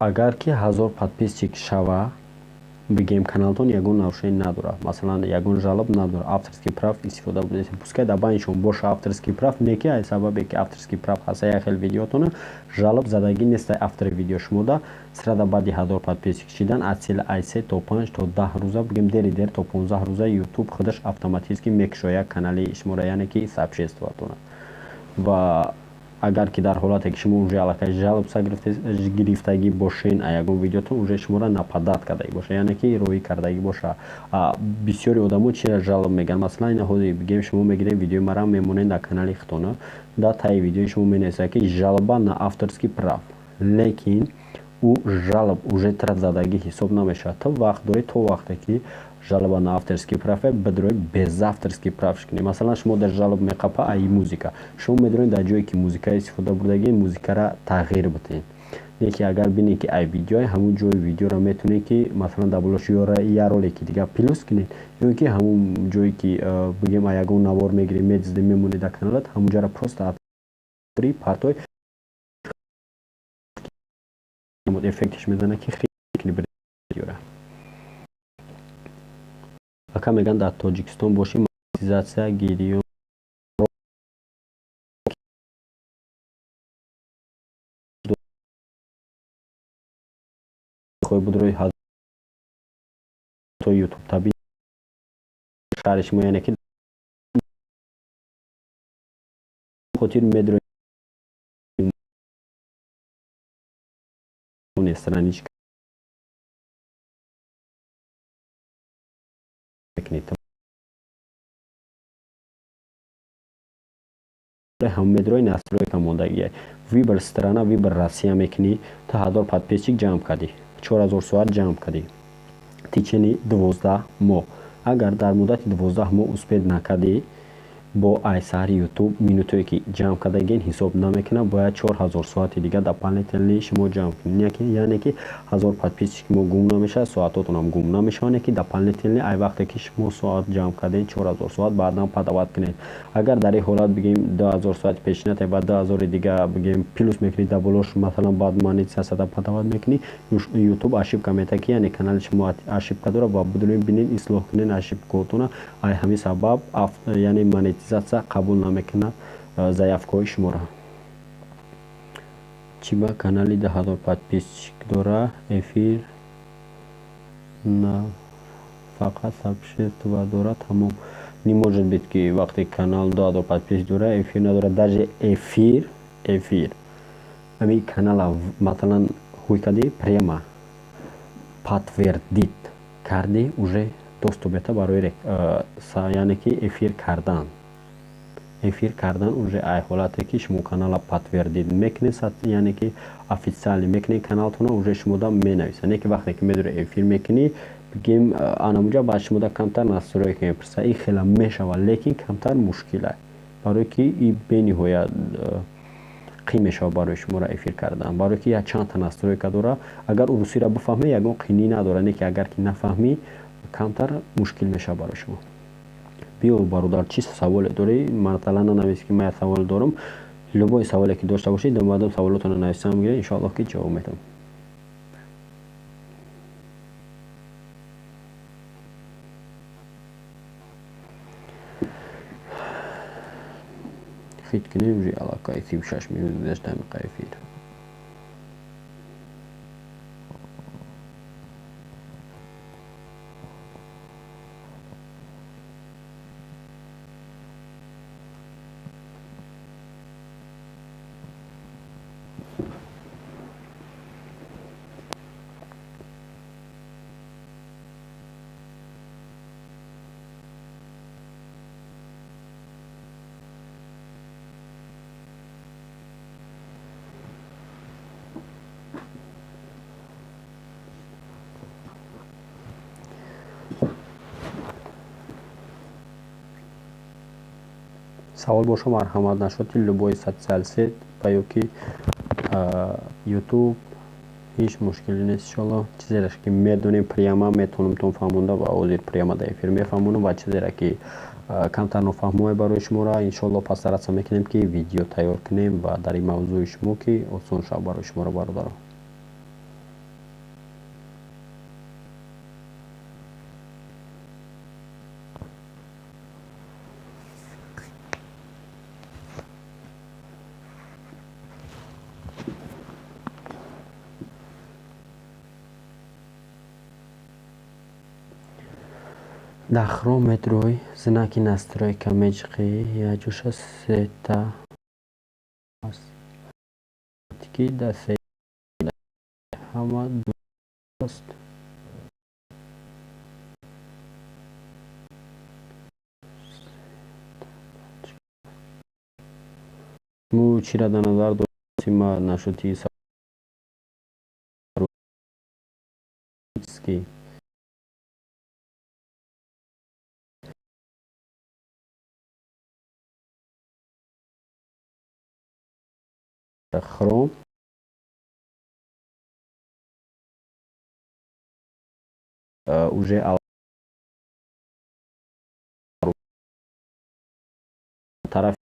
Агар ки 1000 подписчик шава, бигем, каналтон ягон нарушение надорад, масалан, ягон жалоб надорад, авторский прав истифода бурдед, пускай дар байншон боша авторский прав, не ки ай сабабе ки авторский прав ҳаста, як хел видеотона жалоб задагӣ неста автори видео шумода, срада баъди 1000 подписчик шидан аз сила ай 3 то 5 то 10 рӯза, бигем, дери дер то 15 рӯза, Ютуб худаш автоматически мекушояд канали шуморо, яъне ки сообществоатона. Ва агар ки дар ҳолате ки шумо уже аллакай жалоб гирифтагӣ бошен, ягон видеотон уже шуморо нападать кардагӣ боша, яъне ки роӣ кардагӣ боша. Бисёри одамо чира жалоб мегӯянд? Масалан, ина ҳозир, бигем, шумо мегирем, видеои мара мемонед дар канали худтона, дар таи видеои шумо менависад, ки жалоба на авторский прав, лекин ӯ жалоб уже тра задагӣ ҳисоб намешавад. То вақт доред, то вақте ки жалоба на авторский прав бидрои без авторский прав кунед. Масалан, шумо дар жалоб меқапа ай музика, шумо медонед, дар ҷое ки музика истифода бурдагӣ, музикара тағйир бидиҳед. Лекин агар бинед, ки ай видеои, ҳамун ҷои видеоро метавонед, ки, масалан, дар болош ё я ролики дига плюс кунед, ё ки ҳамун ҷое ки, бигем, ягон навор мегиред, медизед, мемонед дар каналат, ҳамунҷаро просто партой, эффектиш мезанад, ки хеле. Ака, мегӯянд, дар Тоҷикистон бошӣ, монетизатсия гирён хоҳӣ буд, рои то Ютуб таби шаҳри шумо, яъне ки хотир медрои страничка мекунед, ҳам медрои настройка мондагия, выбор страна, выбор Россия мекунӣ. Ту 1000 подписчик ҷамъ кардӣ, 4000 соат ҷамъ кардӣ течение 12 моҳ. Агар дар муддати 12 моҳ успеть накардӣ, бо айсаҳри Ютуб минутое ки ҷамъ кардагин ҳисоб намекунад. Бояд 4000 соати дига дополнительный шумо ҷамъ кунед, яъне ки 1000 подписчик мо гум намешавад, соатотонам гум намешавад, ки дополнительный ай вақте ки шумо соат ҷамъ кардем, 4000 соат, баъдан подавать кунед. Агар дар ин ҳолат, бигем, 2000 соати пешинате ва 2000-и дига, бигем, плюс мекунӣ дар болош, масалан, баъд монетизатсияда подавать мекунӣ, Ютуб ошибка метаҳад, ки яъне канали шумо ошибка дорад ва бидунед, бинед, ислоҳ кунед ошибкаотона. Ай ҳамин сабаб, яъне монетизатсия қабул намекунад заявкаҳои шуморо. Чӣ ба канали 10 000 подписчик дора, эфир на, фақат сообщество дора, тамом? Не может быть, ки вақте канал 2000 подписчик дора, эфир надорад. Даже эфир ҳамин канала, масалан, ҳуй кардӣ, прямо подтвердить кардӣ, уже доступ мета барои, яъне ки эфир кардан. Эфир кардан уже ай ҳолате ки шумо канала подтвердить мекунед, яъне ки официально мекунед каналтона, уже шумода менависад. Не ки вақте ки медори эфир мекунӣ, бигем, анамуҷа баъд шумода камтар настройка мепурсад. Ин хела мешавад, лекин камтар мушкил аст, барое ки и бениҳоят қин мешавад барои шуморо эфир кардан, барое ки як чандта настройка дорад. Агар урусиро бифаҳмӣ, ягон қинӣ надорад, не ки агар ки нафаҳмӣ, камтар мушкил мешавад барои шумо. Биё, бародар, чӣ саволе дорӣ? Масалан, нанавис ки ман як савол дорам. Любой саволе ки дошта бошед, домадом саволотонро нависам гиред, иншоаллоҳ ки ҷавоб медиҳам. Хит кунем, уже аллакай 36 минут гузашта ҳамиқа эфир. Савол боша, марҳамат, нашоти любой социал сеть ва ё ки Ютуб, ҳеҷ мушкиле нест, иншоалло. Чизеро ки медонем, прямо метавонам тон фаҳмонда ва ҳозир прямо дар эфир мефаҳмонам, ва чизеро ки камтар нофаҳмое барои шуморо, иншоалло, постараться мекунем ки видео тайёр кунем ва дар ин мавзӯи шумо ки осон шавад барои шуморо, бародаро. Дар Хром метрой знаки настройка меҷиқӣ, якҷоша сета ки дар ҳама аст. Мо чиро дар назар дорем? Ма нашоти ки Хром уже тарафи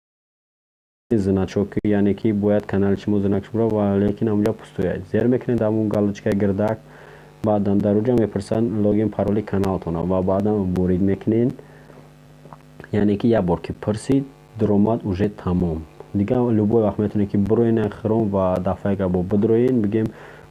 значок, яъне ки бояд канали шумо знак шуморо, ва лекин ҳамонҷа пустояд. Зер мекунед ҳамун галочкаи гирдак, баъдан дар уҷа мепурсанд логин, пароли каналтона ва баъдан ворид мекунед. Яъне ки як бор ки пурсид, дуромад, уже тамом. Дигар любой вақт метавонед ки бироен Хром ва дафъаега бо бидроен, бигем,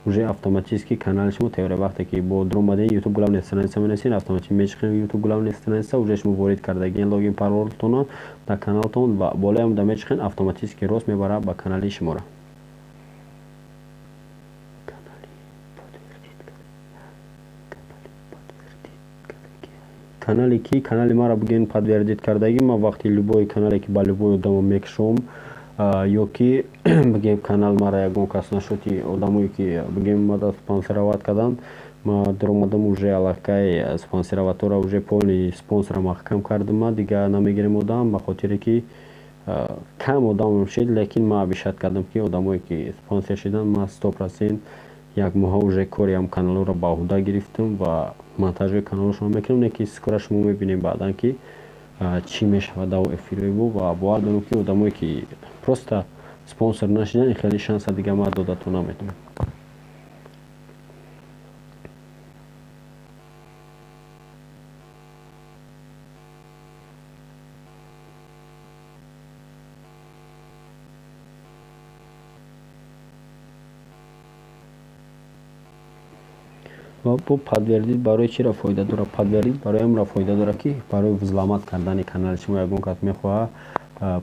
уже автоматически канали шумо тайёр. Вақте ки бо дуромаден, YouTube главная страница менависед, автоматически мечиқем YouTube главная страница. Уже шумо ворид кардагиен логин, паролтона дар каналтон ва болоям да мечиқен, автоматически рост мебарад ба канали шуморо. Канале ки канали маро, бигӯен, подтвердить кардагӣ, ман вақти любой канале ки ба любой одамо мекушом ё ки, бигем, канал мара ягон кас нашуд, одамое ки, бигем, мада спонсоровать карданд, ма дуромадам, уже аллакай спонсороватора, уже полный спонсора маҳкам кардам, дигар намегирем одам, ба хотире ки кам одам шид. Лекин ма обещать кардам ки одамое ки спонсор шиданд, ма 100% як моҳа уже кори ҳам каналҳоро ба ӯҳда гирифтам ва монтажҳои каналҳошонро мекунам. Не ки скоро шумо мебинем баъдан ки чӣ мешавад дар эфирҳои мо. Ва бовар дорам ки одамое ки просто спонсор нашидан, хеле шанса дига ма додатон наметавонам. Ва бо подтвердить барои чиро фоида дорад? Подтвердить барои ҳамро фоида дорад, ки барои взломать кардани канали шумо. Ягон кас мехоҳад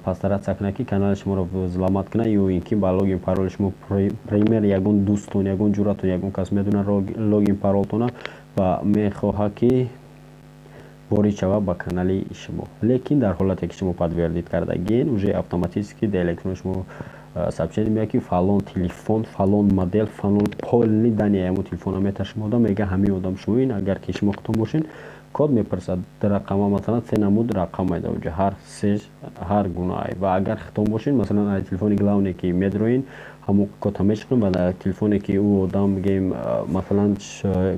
постараться кунад, ки канали шуморо взломать кунад ё ин ки ба логин, пароли шумо, пример, ягон дӯстон, ягон ҷуратон, ягон кас медонад логин, паролтона ва мехоҳад ки ворид шавад ба канали шумо. Лекин дар ҳолате ки шумо подтвердить кардагиен, уже автоматически дар электрони шумо сообщение меояд, ки фалон телефон, фалон модел, фалон полный данные ҳамон телефона мета шумода, мега, ҳамин одам шумоин. Агар ки шумо худтон бошед, код мепурсад, рақама, масалан, се намуд рақам айда уҷа, ҳар се ҳар гуна. Ва агар худтон бошед, масалан, ай телефони главный ки медроин, ҳамон кодта мечиқем ва дар телефоне ки ӯ одам, бигем, масалан,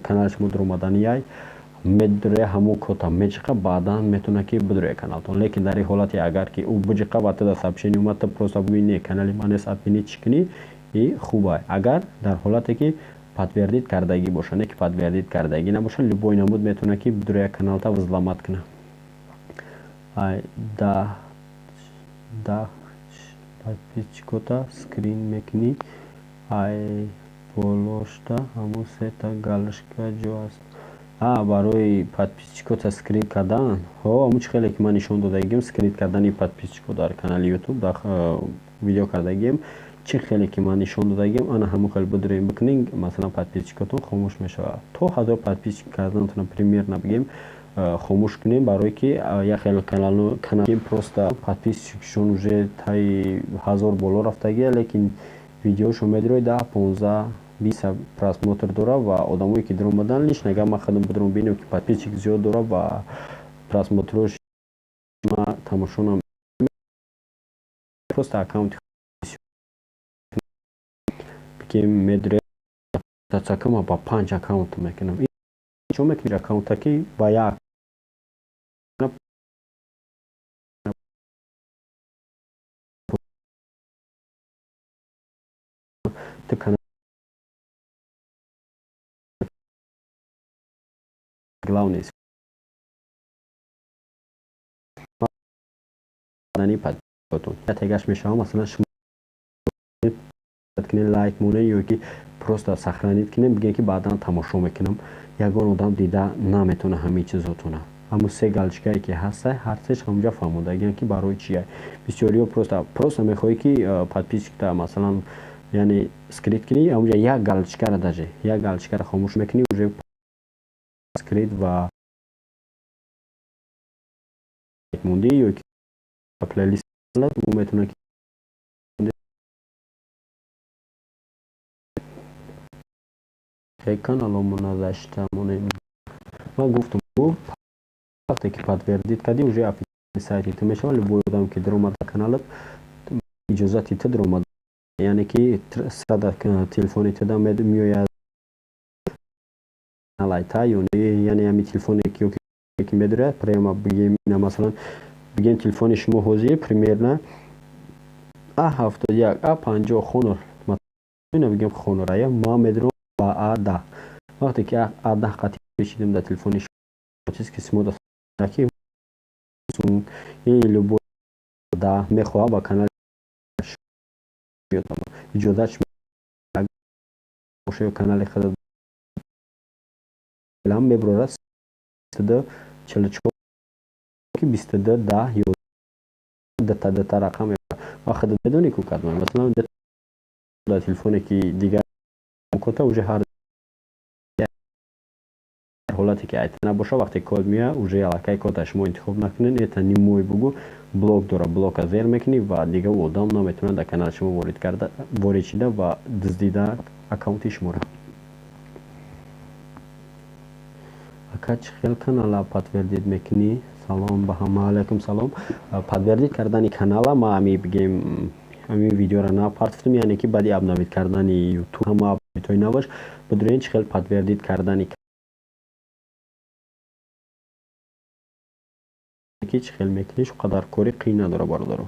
канали шумо дуромаданияй, медуре, ҳамон кодта мечиқа, баъдан метавонад ки бидуре каналтон. Лекин дар ин ҳолате агар ки ӯ биҷиқа ва туда сообщение омад, ту просто бугӯи, не, канали ман нест, отменить чӣ кунӣ, и хубай. Агар дар ҳолате ки подтвердить кардагӣ боша, не ки подтвердить кардагӣ набоша, любой намуд метавонад ки бидуре каналта взломать кунад. Ай 10 10 подписчикота скрыть мекунӣ, ай болошта ҳамун сета галочка ҷо аст. А барои подписчикота скрыть кардан, ҳо, ҳамун чӣ хеле ки ман нишон додагием, скрыть кардани подписчико дар канали Ютуб дар видео кардагием, чӣ хеле ки ман нишон додагием, ана ҳамон хел бидурем, бикунем. Масалан, подписчикотон хомӯш мешавад то 1000 подписчик карданатона, примерно бигем, хомӯш кунем, барое ки як хел канал просто подписчикшон уже таи 1000 боло рафтагия, лекин видеошо медирои 10, 15, 20 просмотр дора ва одамое ки дуромадан, лично агар ман худам бидурам бинем, ки подписчик зиёд дора ва просмотрош ма тамошо, просто аккаунти бигем медуре ма ба панҷ аккаунт мекунам. Чо мекунӣ аккаунта ки ба як ту главный подписчикотон мешавам. Масалан, шумо кунед, лайк монед ё ки просто сохранить кунем, бигем, ки баъдан тамошо мекунам, ягон одам дида наметавона ҳамин чизотона. Ҳамун се галочкае ки ҳаста, ҳар сеш ҳамунҷа фаҳмодагиам, ки барои чия. Бисёриҳо просто мехоҳӣ, ки подписчикта, масалан, яъне скрыть кунӣ, ҳамунҷа як галочкара, даже як галочкара хомӯш мекунӣ, уже скрыть ва мондӣ ё ки плейлист метавонад. Каналомона зашта монем. Ман гуфтам, вақте ки подтвердить кардӣ, уже официальный сайти ту мешавад. Любой одам ки даромад ба каналат, иҷозати ту даромад, яъне ки сада телефони туда меояд та, яъне ҳамин телефоне ки медорад прямо, бигем, масалан, бигем, телефони шумо ҳозир примерно А71, А50, Хонор, бигем, Хонор ая ма медорам ба А10. Вақте ки А10 қатъи печидем дар телефони шумо, чиз ки шумо ки любой да мехоҳад ба канали иҷозат боша ё канали худат мебурорад 44 22 10 ё дата дата рақам ва худат медонӣ ку кадом. Масалан, дар телефоне ки дигар кота уже ҳар ҳолате ки айта набоша, вақте код меояд, уже аллакай кода шумо интихоб накунед, это не мой бугу, блок дора, блока зер мекунӣ ва дигар одам наметавонад дар канали шумо ворид карда, ворид шида ва дуздида аккаунти шуморо. Ака, чӣ хел канала подтвердить мекунӣ? Салом ба ҳама, алайкум салом. Подтвердить кардани канала ма ами, бигем, ҳамин видеоро напартофтам, яъне ки баъди обновить кардани Ютуб, ҳама обновитҳои наваш бидурен, чӣ хел подтвердить кардани ки чӣ хел мекунӣ, шу қадар кори қиин надора, бародаро.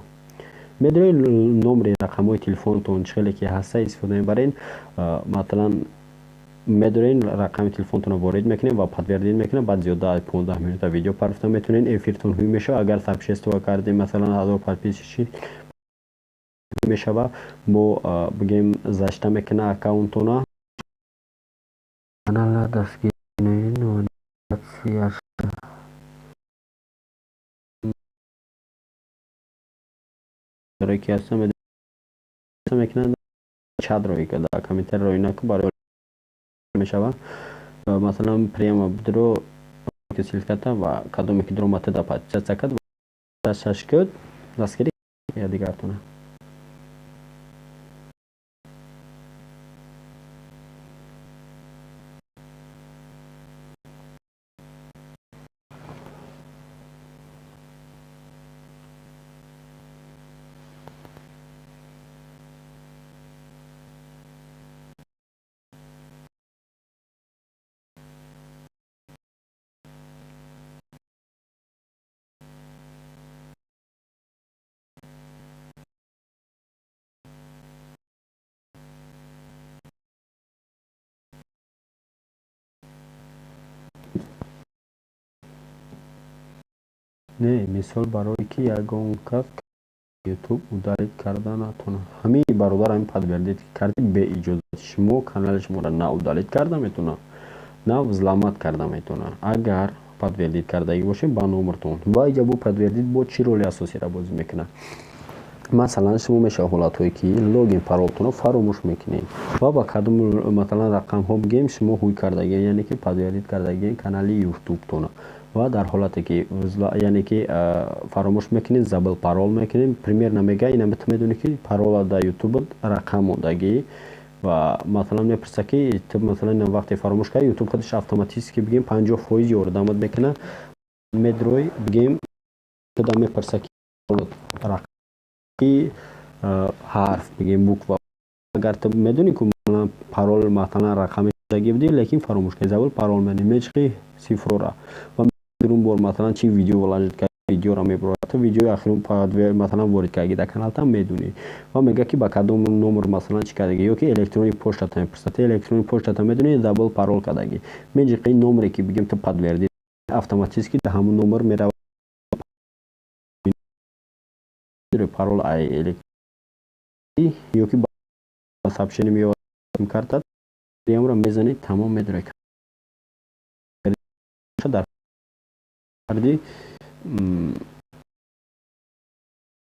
Медонед, номери рақамҳои телефонтон чӣ хеле ки ҳаста, истифода мебаред. Масалан, медонед, рақами телефонтонро ворид мекунед ва подтвердить мекунед. Баъд зиёда аз 15 минута видео партофта метавонед, эфиртон ҳуй мешавад. Агар сообщество кардем, масалан, 1000 подписчик мешава, мо, бигем, зашта мекуна аккаунтона. Канала дастгирӣ. Ки ҳастам мекунанд, чат роӣ карда, комментарий роӣ накун, барои мешавад. Масалан, прямо бидро Ссылка та ва кадоме ки дуромад, да подписаться кард, дасташ куд, дастгирӣ якдигартона. Не, мисол, барое ки ягон кас ютуб удалить карда натонад. Ҳамин, бародар, ҳамин подтвердить карди, беиҷозати шумо канали шуморо на удалить карда метавонад, на взломать карда метавонад, агар подтвердить кардагӣ бошем ба номертон. Ва иҷа бо подтвердить бо чӣ роли асосиро бозӣ мекунад? Масалан, шумо мешавад ҳолатҳое, ки логин, паролтонро фаромӯш мекунед ва ба кадом, масалан, рақамҳо, бигем, шумо ҳуй кардагиен, яъне ки подтвердить кардагиен канали ютубтона. Ва дар ҳолате ки, яъне ки, фаромӯш мекунед, забыл пароль мекунед, примерно мега ина, ту медонӣ, ки парола дар ютуб рақам мондагӣ. Ва масалан мепурса, ки ту, масалан, вақте фаромӯш кардӣ, ютуб худаш автоматически, бигем, 50% ёрдамат мекунад. Медрой, бигем, туда мепурса, ки рақами ҳарф, бигем, буква. Агар ту медонӣ, ки парол, масалан, рақами дагӣ будӣ, лекин фаромӯш кардӣ, забыл пароль мени, мечиқӣ цифрора ва охирун бор, масалан, чӣ видео вложить кард, видеоро мебурад. Ту видеои охирун, масалан, ворид кардагӣ дар каналтан медонӣ. Ва мега, ки ба кадом номер, масалан, чӣ кардагӣ, ё ки электронии почтата мепурсад. Ту электронии почтата медонӣ, забыл пароль кардагӣ, меҷиқи номере, ки, бигем, ту подтвердить, автоматически дар ҳамон номер меравад парол ай ё ки сообщение меёвад карта ямро мезанед, тамом, медоред дар карди.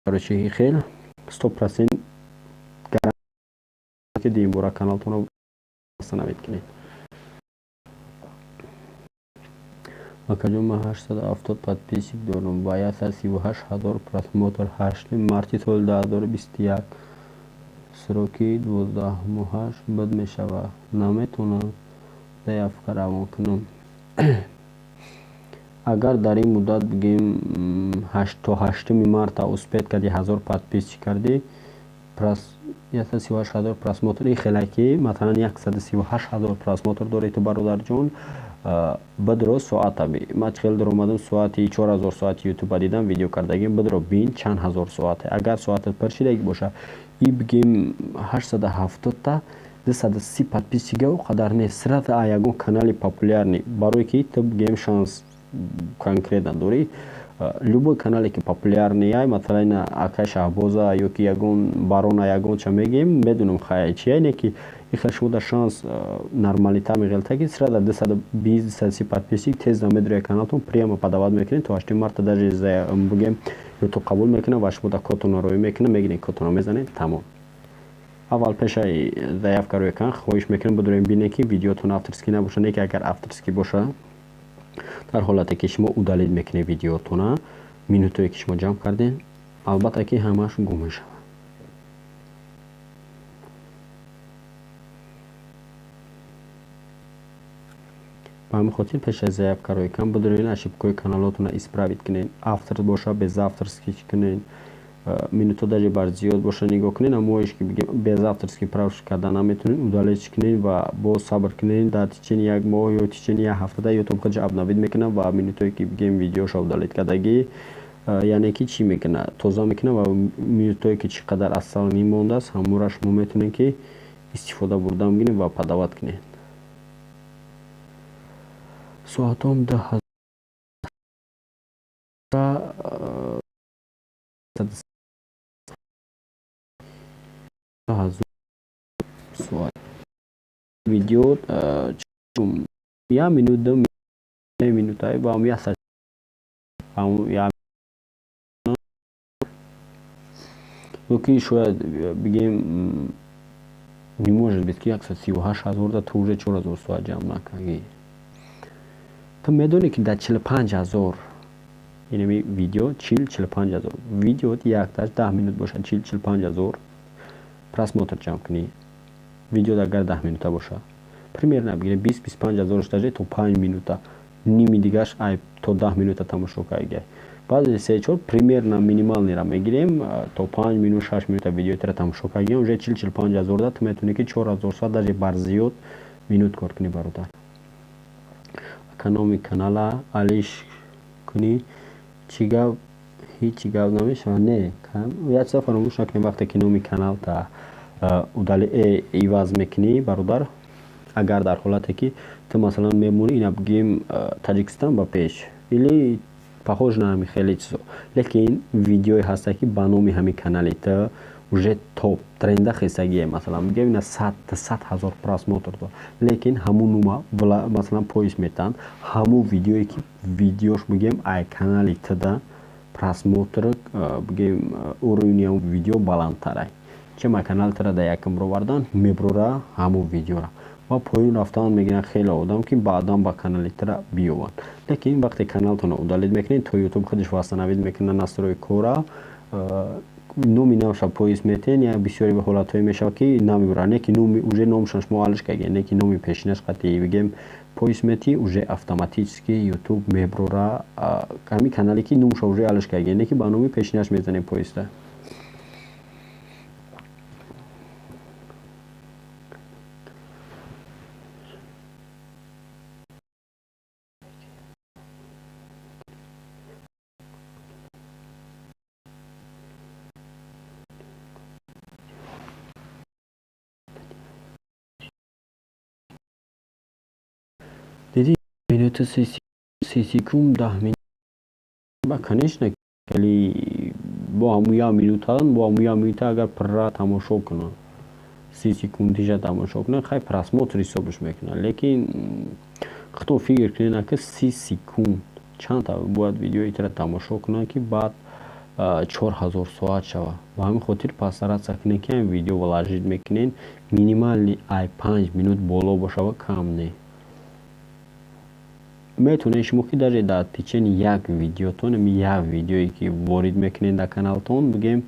Короче, хел 100% ки димбора каналтонро восстановить кунед. Акаҷон, ман 870 подписчик дорам ва 138 000 просмотр. 8 марти соли 2021 сроки 12 моҳаш буд мешавад. Наметавонам заявка равон кунам. Агар дар ин муддат, бигем, то 8 марта успеть кардӣ, 1000 подписчик кардӣ, 138 000 просмотр, ин хеле ки, масалан, 138 000 просмотр дорӣ ту, бародарҷон, бидро соата би. Ман хеле дуромадам, соати 4000 соати ютуба дидам, видео кардагим. Бидро бин, чанд ҳазор соате. Агар соатат пур шидаги боша, и, бигем, 870-та 230 подписчика о қадар нест. Сразу ягон канали популярный, барое ки ту, бигем, шанс конкретно дорӣ, любой канале ки популярный ай, масалан, акай Шаҳбоза ё ки ягон барона, ягон ча мегем, медонам, хай, чия не, ки ихел шумо дар шанс нормалита меғелта, ки сразу 220, 230 подписчик тез намедроя каналтон, прямо подавать мекунед то 8 марта. Даже, бигем, ютуб қабул мекунад ва шумо дар кодтонро роӣ мекунад, мегиред, кодтонро мезанед, тамом. Аввал пешаи заявка рӯи кан, хоҳиш мекунем, бидорем, бинем, ки видеотон авторский набошад. Не ки агар авторский боша, дар ҳолате ки шумо удалить мекунед видеотона, минутое ки шумо ҷамъ кардем, албатта ки ҳамааш гум мешавад. Ба ҳамин хотир пеш аз заявка рӯи кан бидорен, ошибкаҳои каналотонро исправить кунед. Автор боша, без авторский кунед, минуто даже бар зиёд боша, нигоҳ кунед. Амоеш ки, без авторский прав карда наметавонед, удалить кунед ва боз сабр кунед. Дар течение як моҳ ё течение як ҳафтада ютуб худаш обновить мекунад ва минутое ки, бигем, видеошо удалить кардагӣ, яъне ки чӣ мекунад, тоза мекунад. Ва минутое ки чӣ қадар асал мондааст, ҳамонро шумо метавонед ки истифода бурда бигиред ва подавать кунед. Соатом 10 000 соат видео, як минут, 2 минута ва як саат. Ки шояд, бигем, не может быть, ки 138 000 да ту уже 4000 соат ҷамъ накардӣ. Ту медонӣ, ки дар 45 000 инами видео, 40-45 ҳазор видео якташ 10 минут бошад, 40-45 ҳазор просмотр ҷамъ кунӣ. Видео агар 10 минута бошад, примерно бигирем, 20-25 ҳазорш даже то 5 минута, ними дигаш ай то 10 минута тамошо карда. Баъзе се чор примерно минимальный ра мегирем, то 5 минут, 6 минута видеотро тамошо кардем, уже 40-45 ҳазор да ту метавонӣ, ки 4000 соат, даже бар зиёд минут кор кунӣ, бародар. Ака, номи канала алиш кунӣ, чӣ гап? Ҳеҷ гап намешавад. Не, як чиза фаромӯш накунем: вақте ки номи каналта удали иваз мекунӣ, бародар, агар дар ҳолате ки ту масалан мемонӣ, ина бигӯем, Таҷикистон ба пеш или похож на ҳами хеле чизо, лекин видеое ҳаста, ки ба номи ҳамин канали ту уже топ тренда хестагие, масалан бигӯем, ина 100 ҳазор просмотр дор, лекин ҳамун нума масалан поиск метаҳанд, ҳамун видеое ки видеош, бигӯем, ай канали туда просмотр, бигӯем, уровни видео баландтарай, чем ай канали тура дар якум бировардан, меброра ҳамун видеора ва поён рафтан мегиранд хеле одам, ки баъдан ба канали тура биёбанд. Лекин вақте каналтонро удалить мекунед, то Ютуб худаш восстановить мекунад настройка ра, номи навша поиск метен, я бисёри ҳолатҳое мешавад, ки намебурад, не ки номи уже номашон шумо алиш кардед, не ки номи пешинаш қатъи, бигем, поиск метӣ, уже автоматически Ютуб меброра ҳамин канале, ки номаша уже алиш кардед, не ки ба номи пешинаш мезанем поиста. Диди, минуту 30 секунд, 10 минут ба, конечно, хеле бо ҳамун як минута, бо ҳамун як минута агар пурра тамошо кунанд, 30 секундиша тамошо кунанд, хай, просмотр ҳисобаш мекунанд. Лекин худтон фикр кунед, ки 30 секунд чандта бояд видеои тира тамошо кунанд, ки баъд 4000 соат шавад. Ба ҳамин хотир постараться кунед, ки ҳамин видео вложить мекунед, минимальный ай 5 минут боло бошава, кам не. Метавонед шумо, ки даже дар течение як видеотон, як видеое ки ворид мекунед дар каналтон, бигем,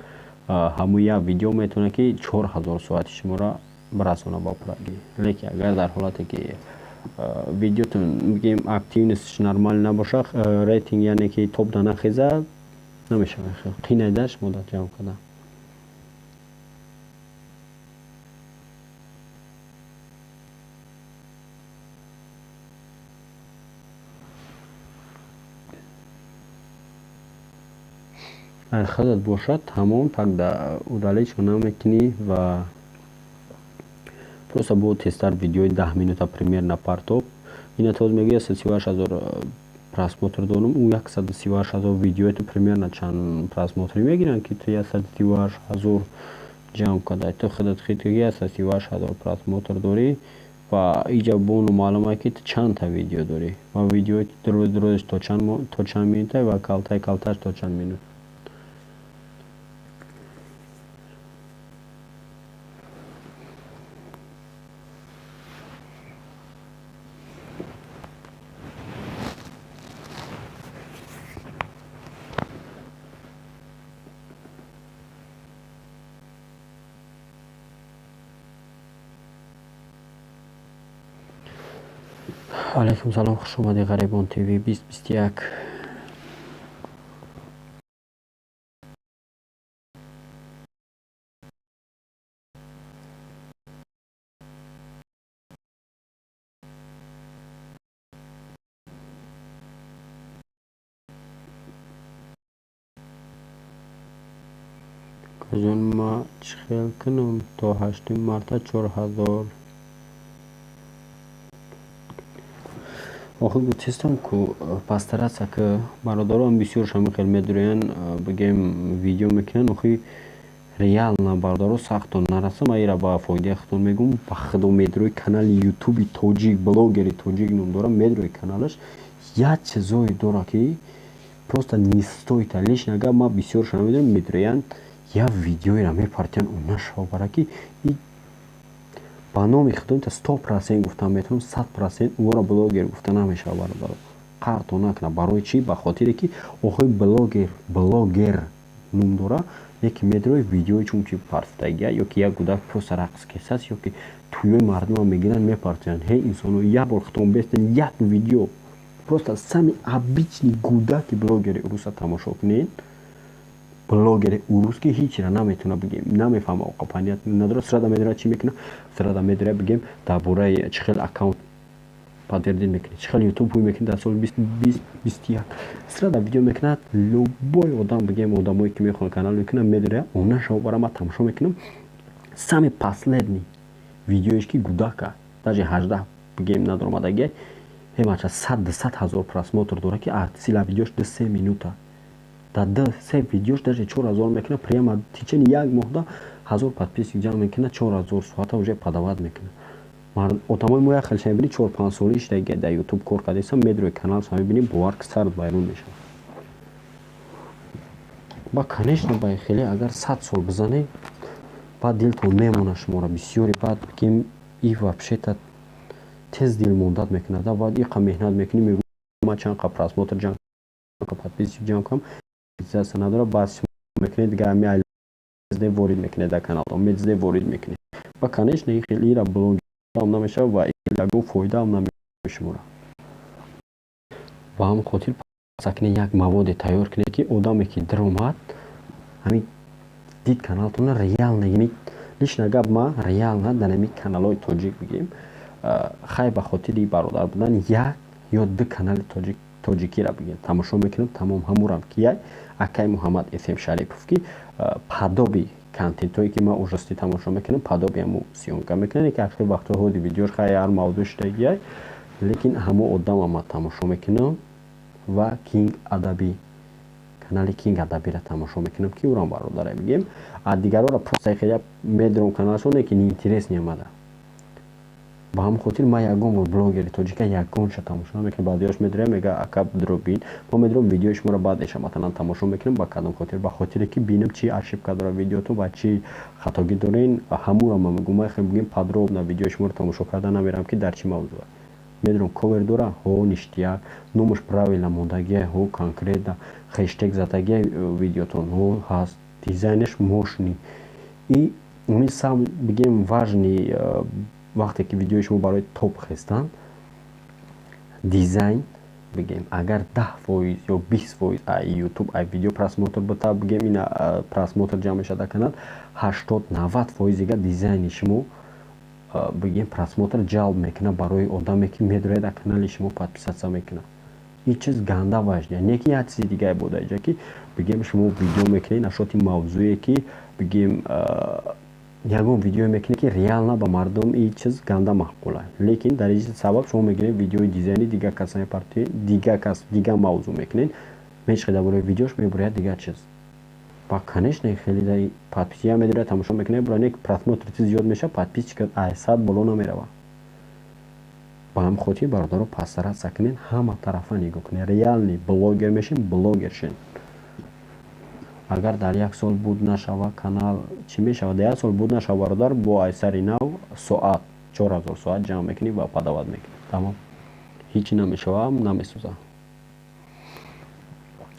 ҳамун як видео метавонад, ки 4000 соати шуморо бирасонад ба пуррагӣ. Лекин агар дар ҳолате ки видеотон, бигем, активность ш нормал набошад, рейтинг, яъне ки топ да нахезад, намешавад, қинайда шумо дар ҷамъ кардан. Агар худат бошад, тамом, тогда удалить намекунӣ ва просто бо тезтар видеои 10 минута примерно партоб. Ина тоз мегӯяд, 138 000 просмотр дорам. Ӯ 138 000 видеои ту примерно чанд просмотр мегиранд, ки ту 138 000 ҷамъ кардай? Ту худат хит, 138 000 просмотр дорӣ ва иҷа бону маълум ки ту чандта видео дорӣ ва видеои рӯз рӯзаш то чанд минута ва калтаи калтааш то чанд минут. Алайкум салом, хуш омадӣ, Ғарибон ТВ 2021. Акаҷон, ман чӣ хел кунам, то ҳаштуми марта 4000? Охир гуфтистам ку, постараться ки, бародарон, бисёрш ҳамин хел медурӯянд, бигем, видео мекунанд. Охи реально, бародаро, сахтон нарасам, ман ира ба фоидаи худтон мегӯм. Ба худо, медурӯи канали ютуби тоҷик, блогери тоҷик ном дорам, медурӯи каналаш, як чизое дорад, ки просто не стоит. Лично агар ман бисёрша намедонам, медурӯянд, як видеоеро мепартиянд, ӯ нашавад, ки ба номи худо 100% гуфтан метавонам, 100% ӯро блогер гуфта намешавад, бародаро. Қарто накунад. Барои чӣ? Ба хотире ки охои блогер, блогер ном дора, яке медрои видеои чунки партфтагия, ё ки як гудак просто рақс кесаст, ё ки тӯёи мардумам мегиранд, мепартоянд. Ҳей, инсоно, як бор хитон бестен, як видео просто самый обычный гудаки блогери уруса тамошо кунед. Блогери урус, ки ҳичра наметавона, бигем, намефаҳма, оқа понятно надорад, сразу медонад чӣ мекунад, сразу медонад, бигем, дар бораи чӣ хел аккаунт подтвердить мекунед, чӣ хел Ютуб ҳуй мекунед дар соли 2021. Сразу видео мекунад. Любой одам, бигем, одамое ки мехоҳанд канал мекунанд, медонад, она шавбара ман тамошо мекунам. Самый последний видеоеш, ки гудака, даже 18, бигем, надоромадагия, ҳемача 100-200 ҳазор просмотр дора, ки сила видеош 2-3 минута. Дар 2-3 видеош даже 4000 мекунад. Прямо течение як моҳда 1000 подписчик ҷамъ мекунад, 4000 соата уже подавать мекунад. Одамои мо як хелша мебинӣ, 4-5 сола иштаги дар Ютуб кор кардесам, медрои каналша мебинӣ, бовар ки сарат вайрон мешавад. Ба конечно, ба хеле агар 100 сол бизанед, баъд дилтон мемонад шуморо бисёре. Баъд бигем, и вообще-то тез дилмондат мекунад. Баъд иқа меҳнат мекунӣ, мегӯ, ман чанд қа просмотр ҷамъ, подписчик ҷамъ кунам, надорад. Баъд мекунед, дига ами ворид мекунед дар каналтон, мезде ворид мекунед. Ва конечно, хеле ира блог ам намешавад ва ягон фоидаам намешавад шуморо. Ба ҳамон хотир сакне як маводе тайёр кунед, ки одаме ки даромад, ҳамин дид каналтона, реально. Яъне лично гап, ма реально дар ҳамин каналҳои тоҷик, бигем, хай, ба хотири бародар будан як ё ду канали тоҷикиро, бигем, тамошо мекунам, тамом. Ҳамурам ки як акай Муҳаммад Фм Шарипов, ки подобный контентҳое ки ман ужасти тамошо мекунам, подобный ҳаму съёмка мекунам, ки ахир вақтҳо ҳоди видеош хай ҳар мавзӯъ шудагиай, лекин ҳамо одама ман тамошо мекунам. Ва Кинг Адабӣ, канали Кинг Адабиро тамошо мекунам, ки урам бародаре, бигем. А дигарора просто хеле медорам каналашон, лекин интерес неомада. Ба ҳамон хотир ман ягон бор блогери тоҷика ягонша тамошо намекунам. Баъдиёш медорам, мега, ака, дробин. Ма медорам видеои шуморо, баъдеша масалан тамошо мекунам. Ба кадом хотир? Ба хотире ки бинам, чи ошибка дора видеотон ва чи хатогӣ дорен. Ҳамуро ман мегӯм. Ман хел, бигем, подробно видеои шуморо тамошо карда намерам, ки дар чӣ мавзӯъ. Медонам, ковер дора, ҳо, ништяк, номаш правильно мондагия, ҳо, конкретно хештег задагия видеотон, ҳо, ҳаст, дизайнаш мощный. И самый, бигем, важный, вақте ки видеои шумо барои топ хестан, дизайн, бигем, агар 10% ё 20% ай Ютуб, ай видео просмотр бита, бигем, ина просмотр ҷамъ мешавад канал, 80-90% дига дизайни шумо, бигем, просмотр ҷалб мекунад барои одаме, ки медорад дар канали шумо подписаться мекунад. Ин чиз ганда важный. Не ки як чизи дигае буда иҷа, ки, бигем, шумо видео мекунед нашоти мавзӯе, ки, бигем, ягон видео мекунед, ки реально ба мардум ин чиз ганда маъқула, лекин дар ин сабаб шумо мегиред видеои дизайни дигар каса мепартоед, дигар кас дигар мавзӯъ мекунед, мечиқед дар бораи видеош, мебуряд дигар чиз. Ва конечно, хеле подписчика медорад, тамошо мекунед, бура не, просмотр ти зиёд мешавад, подписчика ай 100 боло намерава. Ба ҳамин хотир, бародаро, постараться кунед, ҳама тарафа нигоҳ кунед. Реальный блогер мешем, блогер шен. Агар дар як сол буд нашава, канал чӣ мешавад? Дар як сол буд нашава, бародар, бо айсари нав соат 4000 соат ҷамъ мекунӣ ва подавать мекунӣ, тамом, ҳичи намешава, намесӯзад.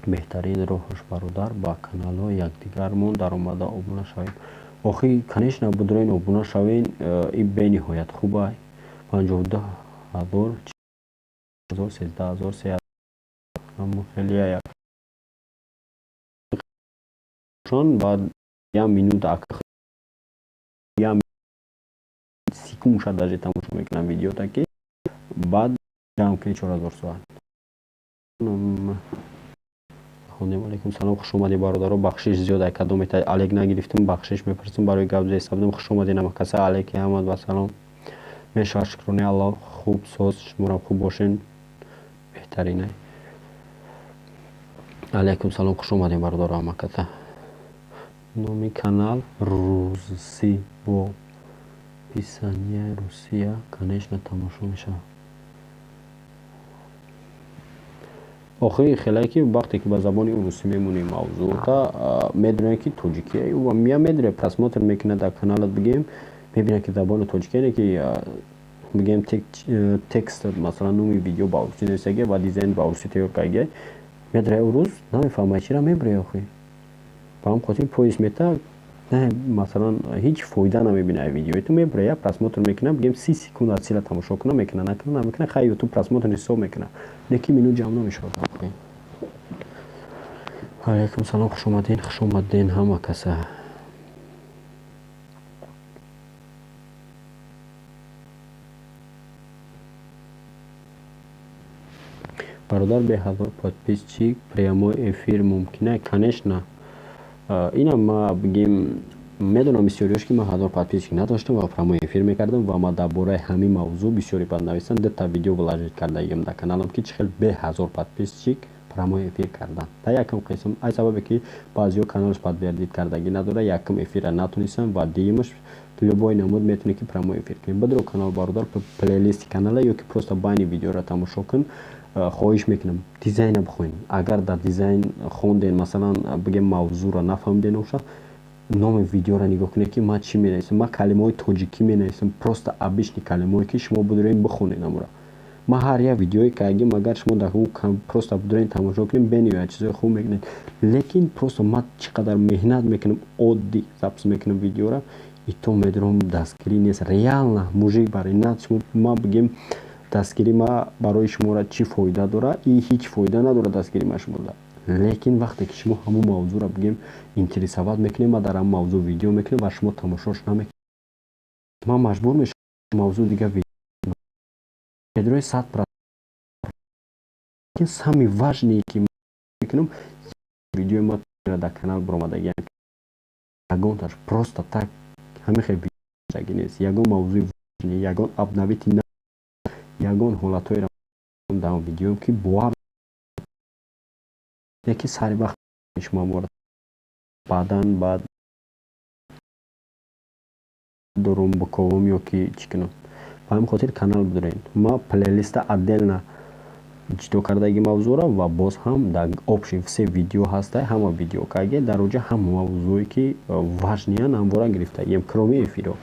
Беҳтарин роҳаш, бародар, ба каналҳои якдигармон даромада обуна шавем. Охи, конечно, будроин, обуна шавен, ин бениҳоят хуба. 52 ҳазор, 13 ҳазор, се хеле баъд як минут, як секунд шад, даже тамошо мекунам видеота, ки баъд ҷамъ кунӣ 4000 соат. Алейкум салом, хуш омадед, бародаро. Бахшиш зиёд, ай кадомета алек нагирифтам, бахшиш мепурсам барои гап зеста будам. Хуш омадед намакаса, алейки ҳамад ва салом мешавад. Шукрони Аллоҳ, хуб, соз, шуморам хуб бошен, беҳтаринай. Алейкум салом, хуш омадед, бародаро, ҳамакаса. Номи канал русӣ бо писания Русия, конечно, тамошо мешавад. Охири хелае, ки вақте ки ба забони урусӣ мемонӣ мавзӯъта, медонем, ки тоҷикия я медоре, просмотр мекунад дар каналат, бигем, мебинад, ки забони тоҷикия, ки Бигем, текст, масалан, номи видео ба урусӣ нависагия ва дизайн ба урусӣ тайёр кардагия, медраи урус намефаҳмад, чира мебурӣ охи. Ба ҳам хотир поиск мета, масалан, ҳеҷ фоида намебина. Видеои ту мебура, як просмотр мекунам, бигем, 30 секунд аз сила тамошо кунам, мекуна, накуна, намекуна. Хай, Ютуб просмотр ҳисоб мекуна, лекин минут ҷамъ намешавад. Алайкум салом, хушомаден, хушомаден ҳама каса. Бародар, бе 1000 подписчик прямой эфир мумкина? Конечно. Инам ма, бигем, медонам, бисёриёш ки ман 1000 подписчик надоштам ва прямой эфир мекардам. Ва ма дар бораи ҳамин мавзӯъ бисёре бад нависам, дута видео вложить кардагиам дар каналам, ки чӣ хел бе 1000 подписчик прямой эфир кардан. Дар якум қисм, ай сабабе ки баъзеҳо каналаш подтвердить кардагӣ надора, якум эфирра натонистам, ва дуюмаш, любой намуд метавонӣ ки прямой эфир кунӣ. Бидро канал, бародар, плейлисти канала ё ки просто байни видеоро тамошо кун. Хоҳиш мекунам, дизайна бихонед. Агар дар дизайн хонден, масалан, бигем, мавзӯъро нафаҳмиден бошад, номи видеоро нигоҳ кунед, ки ман чӣ менависам. Ман калимаҳои тоҷикӣ менависам, просто обычный калимаҳое, ки шумо бидуред бихонед амора. Ман ҳар як видеое кардагим, агар шумо дар просто бидуред тамошо кунед, бениҳоят чизои хуб мекунед. Лекин просто ман чӣ қадар меҳнат мекунам, оддӣ запись мекунам видеоро, и то медурам, дастгирӣ нест. Реально, мужик, барои на шумо ман, бигем, дастгирӣ ма барои шуморо чӣ фоида дорад? И ҳеҷ фоида надорад дастгирӣ ма шумода. Лекин вақте ки шумо ҳамун мавзӯъро, бигем, интересовать мекунед, ман дар ҳамун мавзӯъ видео мекунем ва шумо тамошош намекунед, ман маҷбур мешавам мавзӯи дигар медрои 100. Самый важный, ки мекунам, видеои ма дар канал баромадагиам, ягонташ просто так ҳамин хел нест. Ягон мавзӯи, ягон обновить, ягон ҳолатҳоеро дар видеоам, ки бовар яки сари вақт шумо мора баъдан баъд дорум биковум ё ки чӣ кунам. Ба ҳамин хотир канал бидоред. Ма плейлиста отдельно ҷудо кардаги мавзӯъро ва боз ҳам дар общий все видео ҳаста, ҳама видео карге, дар оҷа ҳама мавзӯе ки важный ян ҳамвора гирифтагием, кроме эфиро.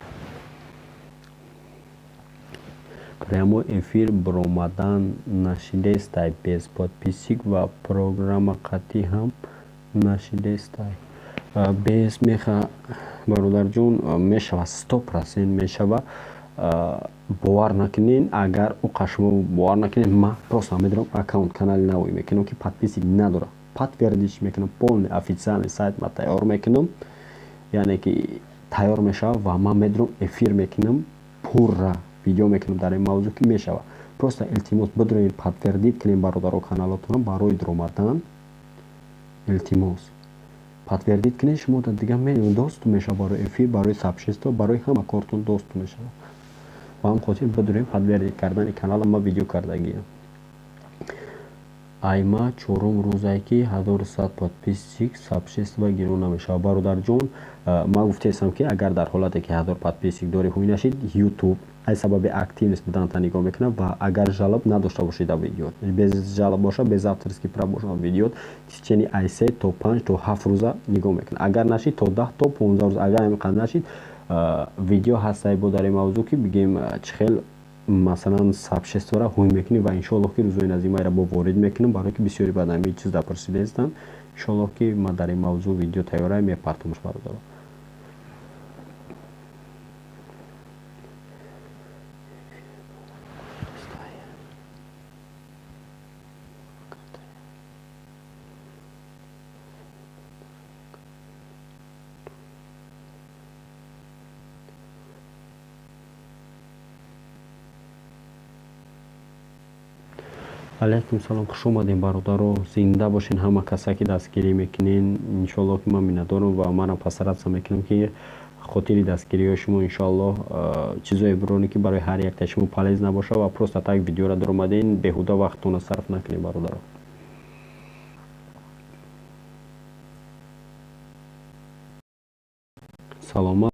Прямой эфир баромадан нашидестай без подписчик ва программа қатъӣ ҳам нашидестай. Без меха, бародарҷон, мешава, 100% мешава. Бовар накунед, агар уқа шумо бовар накунед, ман просто медорам, аккаунт канали навое мекунам, ки подписчик надорам, подтвердить мекунам, полный официальный сайт ма тайёр мекунам, яъне ки тайёр мешавад, ва ман медорам, эфир мекунам, пурра видео мекунам дар ин мавзӯъ, ки мешавад. Просто илтимос, бидроед, подтвердить кунем, бародаро, каналотонро барои дуромадан. Илтимос, подтвердить кунед, шумо дигар доступ мешавад барои эфир, барои сообщество, барои ҳама кортон доступ мешавад. Ба ҳам хотир бидурем, подтвердить кардани канала ма видео кардагиам. Айма чорум рӯзае, ки 1100 подписчик сообщество гирон намешавад. Бародарҷон, ман гуфтаестам, ки агар дар ҳолате ки 1000 подписчик дорӣ, ҳуй нашид, Ютуб ай сабаби активность буданта нигоҳ мекунад. Ва агар жалоб надошта бошед дар видео, без жалоб боша, без авторский прав боша видео, течение ай 3 то 5 то 7 рӯза нигоҳ мекунад. Агар нашид, то 10 то 15 рӯз. Агар ҳамин нашид, видео ҳастай бо дар ин мавзӯъ, ки, бигем, чӣ хел, масалан, сообщество ро ҳуй мекунӣ. Ва иншоаллоҳ, ки рӯзои наздик майра бо ворид мекунам, барое ки бисёри баъд ҳамин чиз дапурсидаестанд. Иншоаллоҳ, ки ман дар ин мавзӯъ видео тайёра мепартомаш, бародаро. Алайкум салом, хуш омадем, бародаро, зинда бошен ҳама каса, ки дастгирӣ мекунен. Иншоаллоҳ, ки ман миннатдорам ва манам постараться мекунам, ки хотири дастгириҳои шумо, иншоаллоҳ, чизое биронем, ки барои ҳар яктаи шумо полезно набошад ва просто так видеоро даромаден, беҳуда вақтона сарф накунем, бародаро. Саломат.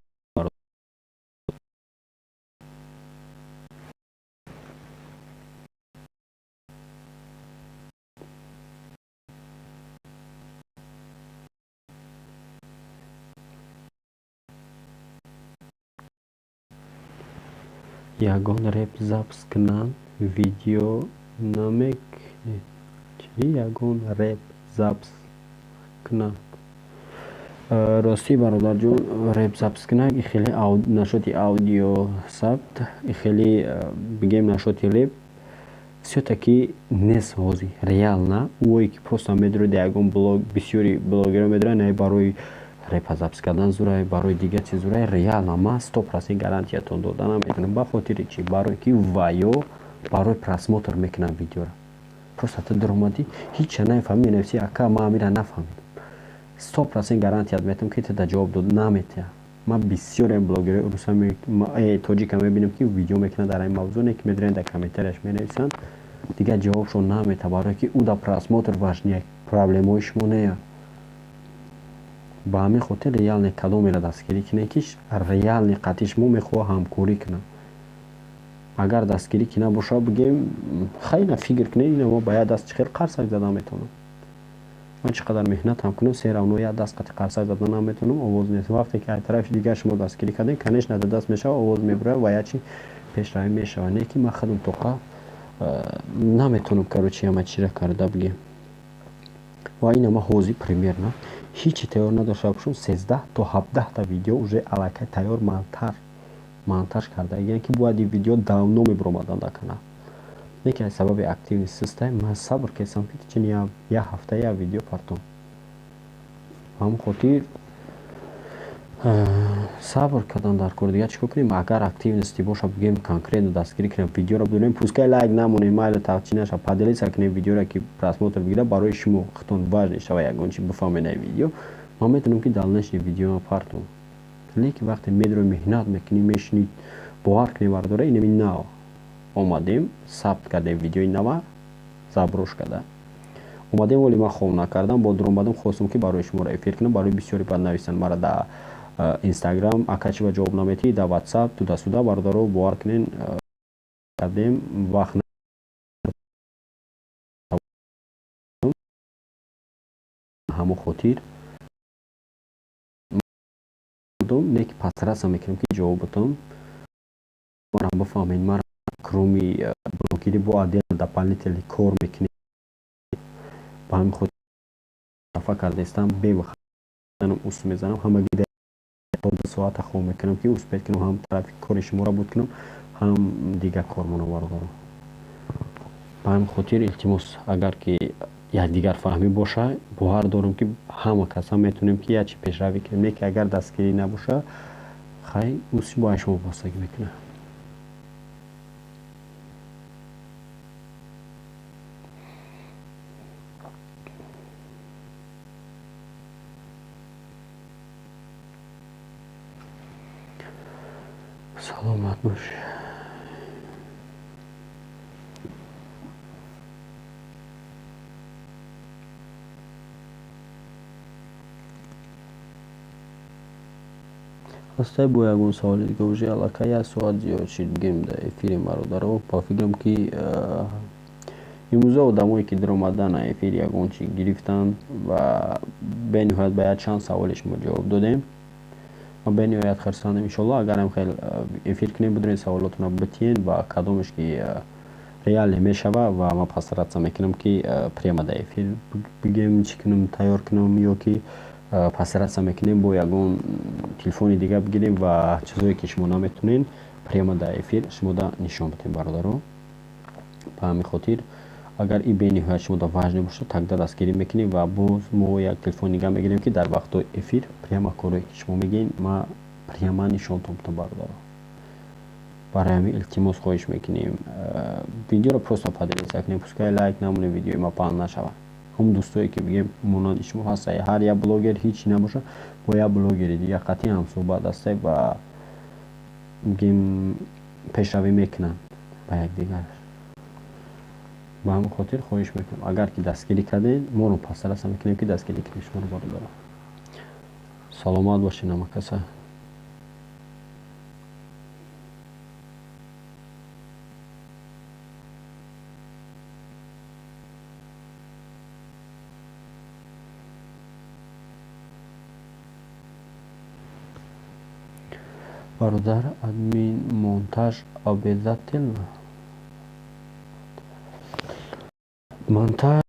Ягон реп запись кунанд, видео намекунед. Чӣ ягон реп запись кунанд? Ростӣ, бародарҷон, реп запись кунак хеле нашоти аудио сабт, хеле бигем нашоти реп всё-таки нест ҳозир реально. Ӯое ки просто медуред ягон блог, бисёри блогерро медуранд, не барои репа запись кардан зурай, барои дигар чиз зурай. Реально ман 100% гарантиятон дода наметавонам. Ба хотири чӣ? Барое ки ваё барои просмотр мекунанд видеоро. Просто ту дуромадӣ, ҳича нафаҳмӣ, менависӣ: «Ака, ман амира нафаҳмидам». 100% гарантият метавонам, ки туда ҷавоб дод наметиҳад. Ман бисёре блогерои руса, тоҷика мебинам, ки видео мекунанд дар ин мавзӯъ, не ки медуранд, дар комментарияш менависанд, дигар ҷавобшон наметавад, барое ки ӯ да просмотр важнее, проблемаҳои шумо нея. Ба ҳамин хотир реально кадомеро дастгирӣ кунед, ки реально қатъи шумо мехоҳад ҳамкорӣ кунад. Агар дастгирӣ ки набошад, бигем, хайна фикр кунед, ина мо ба як даст чӣ хел қарсак зада метавонам? Ман чӣ қадар меҳнатам кунам, все равно як даст қати қарсак зада наметавонам, овоз нест. Вақте ки аз тарафи дигар шумо дастгирӣ кардем, конечно, дар даст мешавад, овоз мебурад ва як чи пешравӣ мешавад. Не ки ман худам тоқа наметавонам, короче, ҳама чизро карда, бигем. Ва ина ман ҳозир примерно ҳичи тайёр надошта бошам, 13 то 17-та видео уже аллакай тайёр, монтаж кардагиам, ки бояд ин видео давно мебуромаданд дар канал. Не ки аз сабаби активность систай ман сабр кардам, ки чини як ҳафта як видео партом. Ба ҳамин хотир сабр кардан дар кор. Дигар чӣ кор кунем? Агар активности боша, бигем, конкретно дастгирӣ кунем, видеоро бидонем, пускай лайк намонем, майли, чӣ наша, поделиться кунем видеоро, ки просмотр бигирад, барои шумо худтон важно шава, ягон чи бифаҳмед ай видео. Ман метавонам, ки дальнейший видео партом, лекин вақте медрои, меҳнат мекунӣ, мешинӣ, бовар кунем, бардора, инами нав омадем, сабт кардем видеои нава, заброш карда омадем. Вале ман хом накардам, бо дуромадам, хостам, ки барои шуморо эфир кунам. Барои бисёре баъд нависанд мара дар Инстаграм: «Ака, чи ба ҷавоб наметиҳӣ?» Дар Ватсап, туда-сюда. Бародаро, бовар кунен, кардем, вақт ҳамон хотир не ки постараться мекунам, ки ҷавобатон марам бифаҳмед. Мара кроме блогерӣ бо отдельно дополнительный кор мекунем, ба ҳамин хотир хафа кардаистам, бевақт ус мезанам, ҳамаги то 2 соата хоб мекунам, ки успеть кунам, ҳам тарафи кори шуморо буд кунам, ҳам дигар кормоно, бародаро. Ба ҳамин хотир илтимос, агар ки якдигарфаҳмӣ боша, бовар дорам, ки ҳама каса метавонем, ки як чи пешравӣ кунем. Не ки агар дастгирӣ набоша, хай, уси бояд шумо вобастагӣ мекунад. Саломат бош. Ҳастай бо ягон саволи дига? Уже аллакай як соат зиёд шид, бигем, дар эфири, бародаро. Ба фикрам, ки имрӯза одамое ки даромадан эфир, ягон чи гирифтанд ва бениҳоят ба якчанд саволи шумо ҷавоб додем. Ма бениҳоят хурсандем. Иншоалло, агарам хел эфир кунем, бидонед, саволотонро битиҳед ва кадомеш ки реально мешава ва ман постараться мекунам, ки прямо дар эфир бигем, чӣ кунам, тайёр кунам, ё ки постараться мекунем, бо ягон телефони дига бигирем ва чизое ки шумо наметонед, прямо дар эфир шумода нишон бидем, бародаро. Ба ҳамин хотир, агар и бениҳоят шумода важно бошад, тогда дастгирӣ мекунем ва боз мо як телефони дига мегирем, ки дар вақтҳои эфир прямо корое ки шумо мегӯед, ма прямо нишонтон бидам, бародаро. Барои ҳамин илтимос, хоҳиш мекунем, видеоро просто поделиться кунем, пускай лайк намонем, видеои ма паҳн нашавад. Ҳам дӯстое ки, бигем, монанди шумо ҳастае, ҳар як блогер ҳеҷ набошад, бо як блогери дига қатъи ҳамсӯҳбат ҳастае ва, бигем, пешравӣ мекунанд ба якдигар. Ба ҳамин хотир хоҳиш мекунам, агар ки дастгирӣ кардем, моро постараться мекунем, ки дастгирӣ кунем шуморо, бародаро. Саломат бошед ҳамакаса. Бародар, админ, монтаж обязательно? Монтаж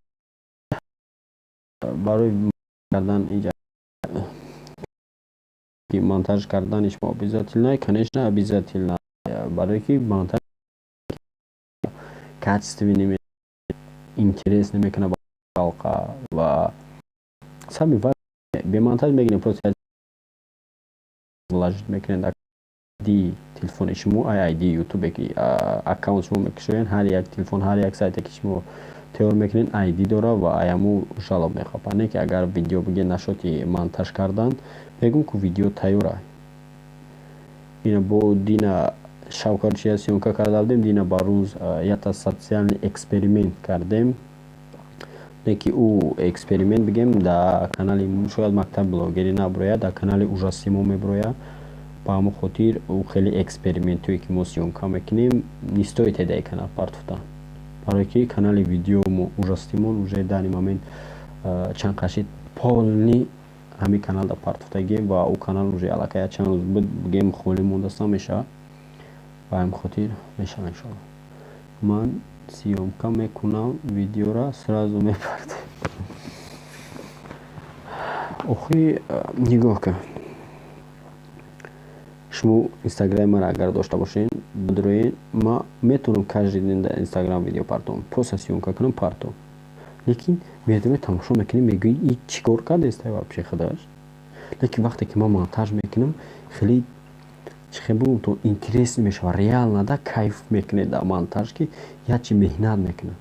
барои кардан иҷа монтаж кардани шумо обязательно? Конечно, обязательно, барое ки монтаж качественный, интересный мекунад халқа. Ва сами бе монтаж мегирем, просто вложить мекунед айди телефони шумо, ай айди ютубе ки аккаунт шумо мекушоед. Ҳар як телефон, ҳар як сайте ки шумо тайёр мекунед, айди дора ва аяму жалоб мехоҳад. Не ки агар видео бигӯед нашоти монтаж кардан, мегӯм ку видео тайёра. Ина бо дина шаб короче съёмка карда будем, дина ба рӯз якта социальный эксперимент кардем. Не ки ӯ эксперимент бигем, дар канали шояд мактаби блогерӣ наброяд, дар канали ужасимо меброяд. Ба ҳамон хотир ӯ хеле экспериментҳое ки мо съёмка мекунем, не стоит дар канал партофтан, барое ки канали видеомо ужастимон уже данный момент чанд қашид полный ҳамин каналда партофтагием ва ӯ канал уже аллакай чанд рӯз буд, бигем, холӣ мондааст, мешавад. Ба ҳамин хотир мешавад, иншоалло. Ман съёмка мекунам, видеора сразу мепартем. Охи, нигоҳ кун, шумо инстаграми маро агар дошта бошед, бидроед, ман метавонам каждый день дар инстаграм видео партом, просто съёмка кунам, партом. Лекин медроед, тамошо мекунӣ, мегӯӣ: «И чӣ кор кардест вообще худаш?» Лекин вақте ки ман монтаж мекунам, хеле, чӣ хел бигӯм, то интересно мешавад, реально да кайф мекунед дар монтаж, ки як чи меҳнат мекунад.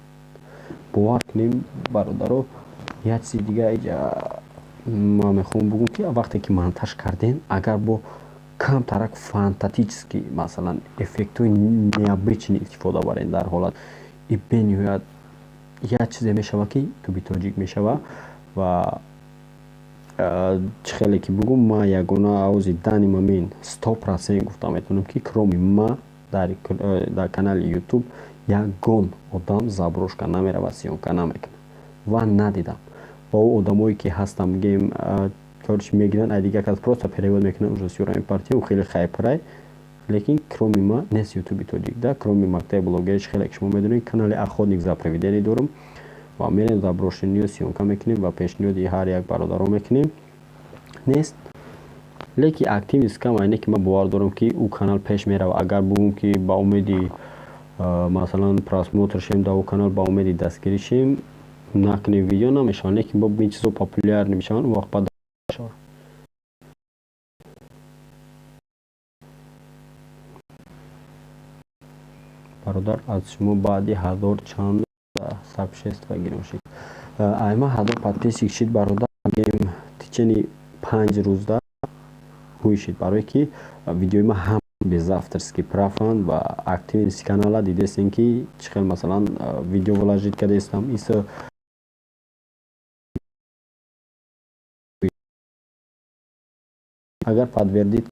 Бовар кунем, бародаро, як чизи дига ман мехоҳам бигӯм, ки вақте ки монтаж кардем, агар бо камтарак фантастический, масалан, эффектҳои необычный истифода барем, дар ҳолат и бениҳоят як чизе мешавад, ки туби тоҷик мешавад. Ва чӣ хеле ки бигӯм, ман ягона овози данный момент 100% гуфта метавонам, ки кроме ма дар канали ютуб ягон одам заброшка намеравад, съёмка намекунад ва надидам. Ва ӯ одамое ки ҳастанд, бигем, короче, мегиранд, ай дигар кас просто перевод мекунанд, уже съёра мепартиям, хеле хайпрай. Лекин кроме ма нест ютуби тоҷик да, кроме мактаби блогери. Чӣ хеле ки шумо медонед, канали Охотник за привидений дорам ва мерем заброшенныйё съёмка мекунем ва пешниҳоди ҳар як бародаро мекунем. Нест, лекин активность кам. Айне ки ман бовар дорам, ки ӯ канал пеш меравад. Агар бигӯм, ки ба умеди, масалан, просмотр шем дар ӯ канал, ба умеди дастгирӣ шем, накунем видео, намешавад. Лекин бо ин чизо популярный мешаванд, он вақт баъд мешавад. Бародар, аз шумо баъди ҳазор чанд сообщество гирем шид? Айма 1000 подписчик шид, бародар, гем, течение 5 рӯзда ҳуй шид, барое ки видеои ма ҳам без авторский праванд ва активность канала дидестем, ки чӣ хел, масалан, видео вложить кардастам иса. Агар подтвердить.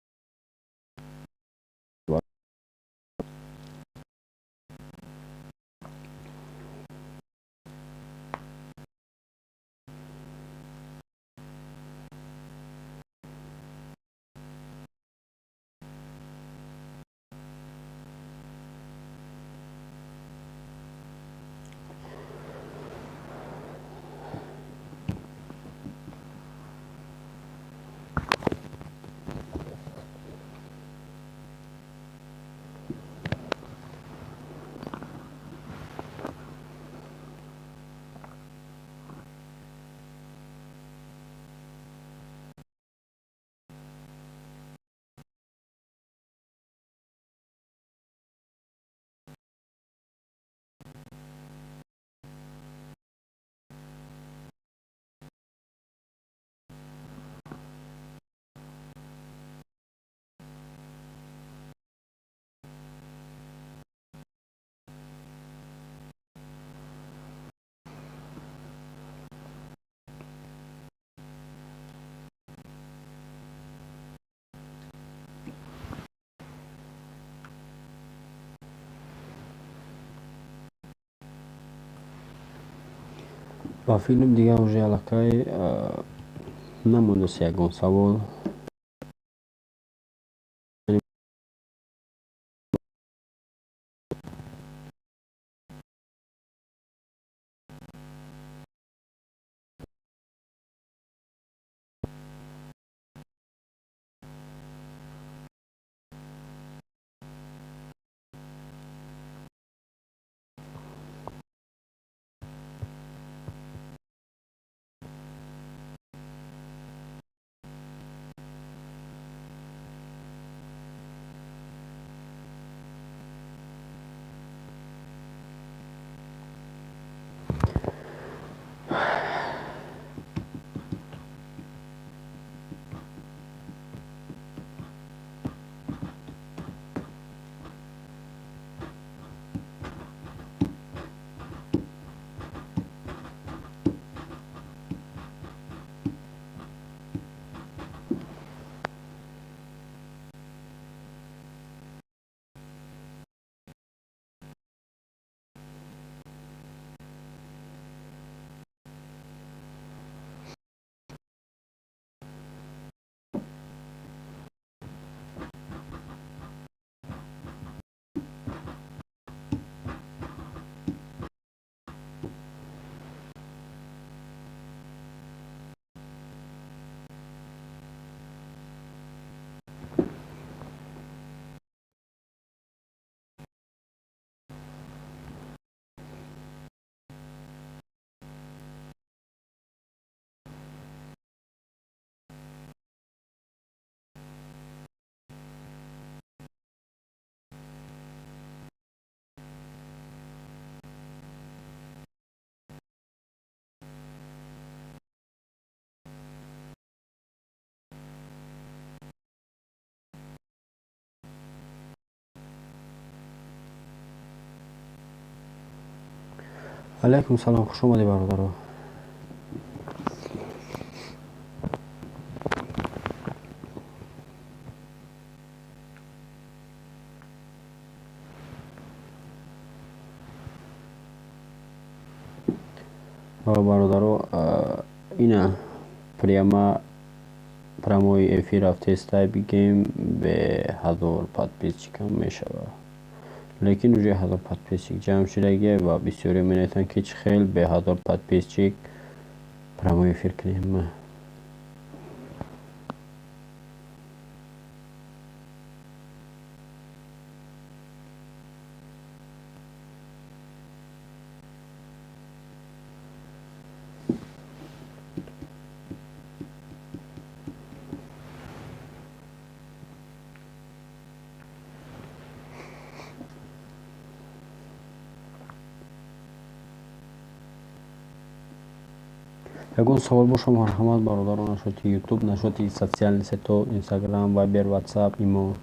Ба филм дигар уже аллакай намондааст ягон савол. Алайкум салом, хуш омадӣ, бародаро. Бародаро, ина прямо прямой эфир рафтестай, бигем, бе 1000 подписчикам мешавад, лекин уже 1000 подписчик ҷамъ шудагия ва бисёре менависанд, ки чӣ хел бе 1000 подписчик прямой эфир кунем. Ягон савол боша, марҳамат, бародаро, нашоти Ютуб, нашоти социальный сетьо, Инстаграм, Вайбер, Ватсап, Имо.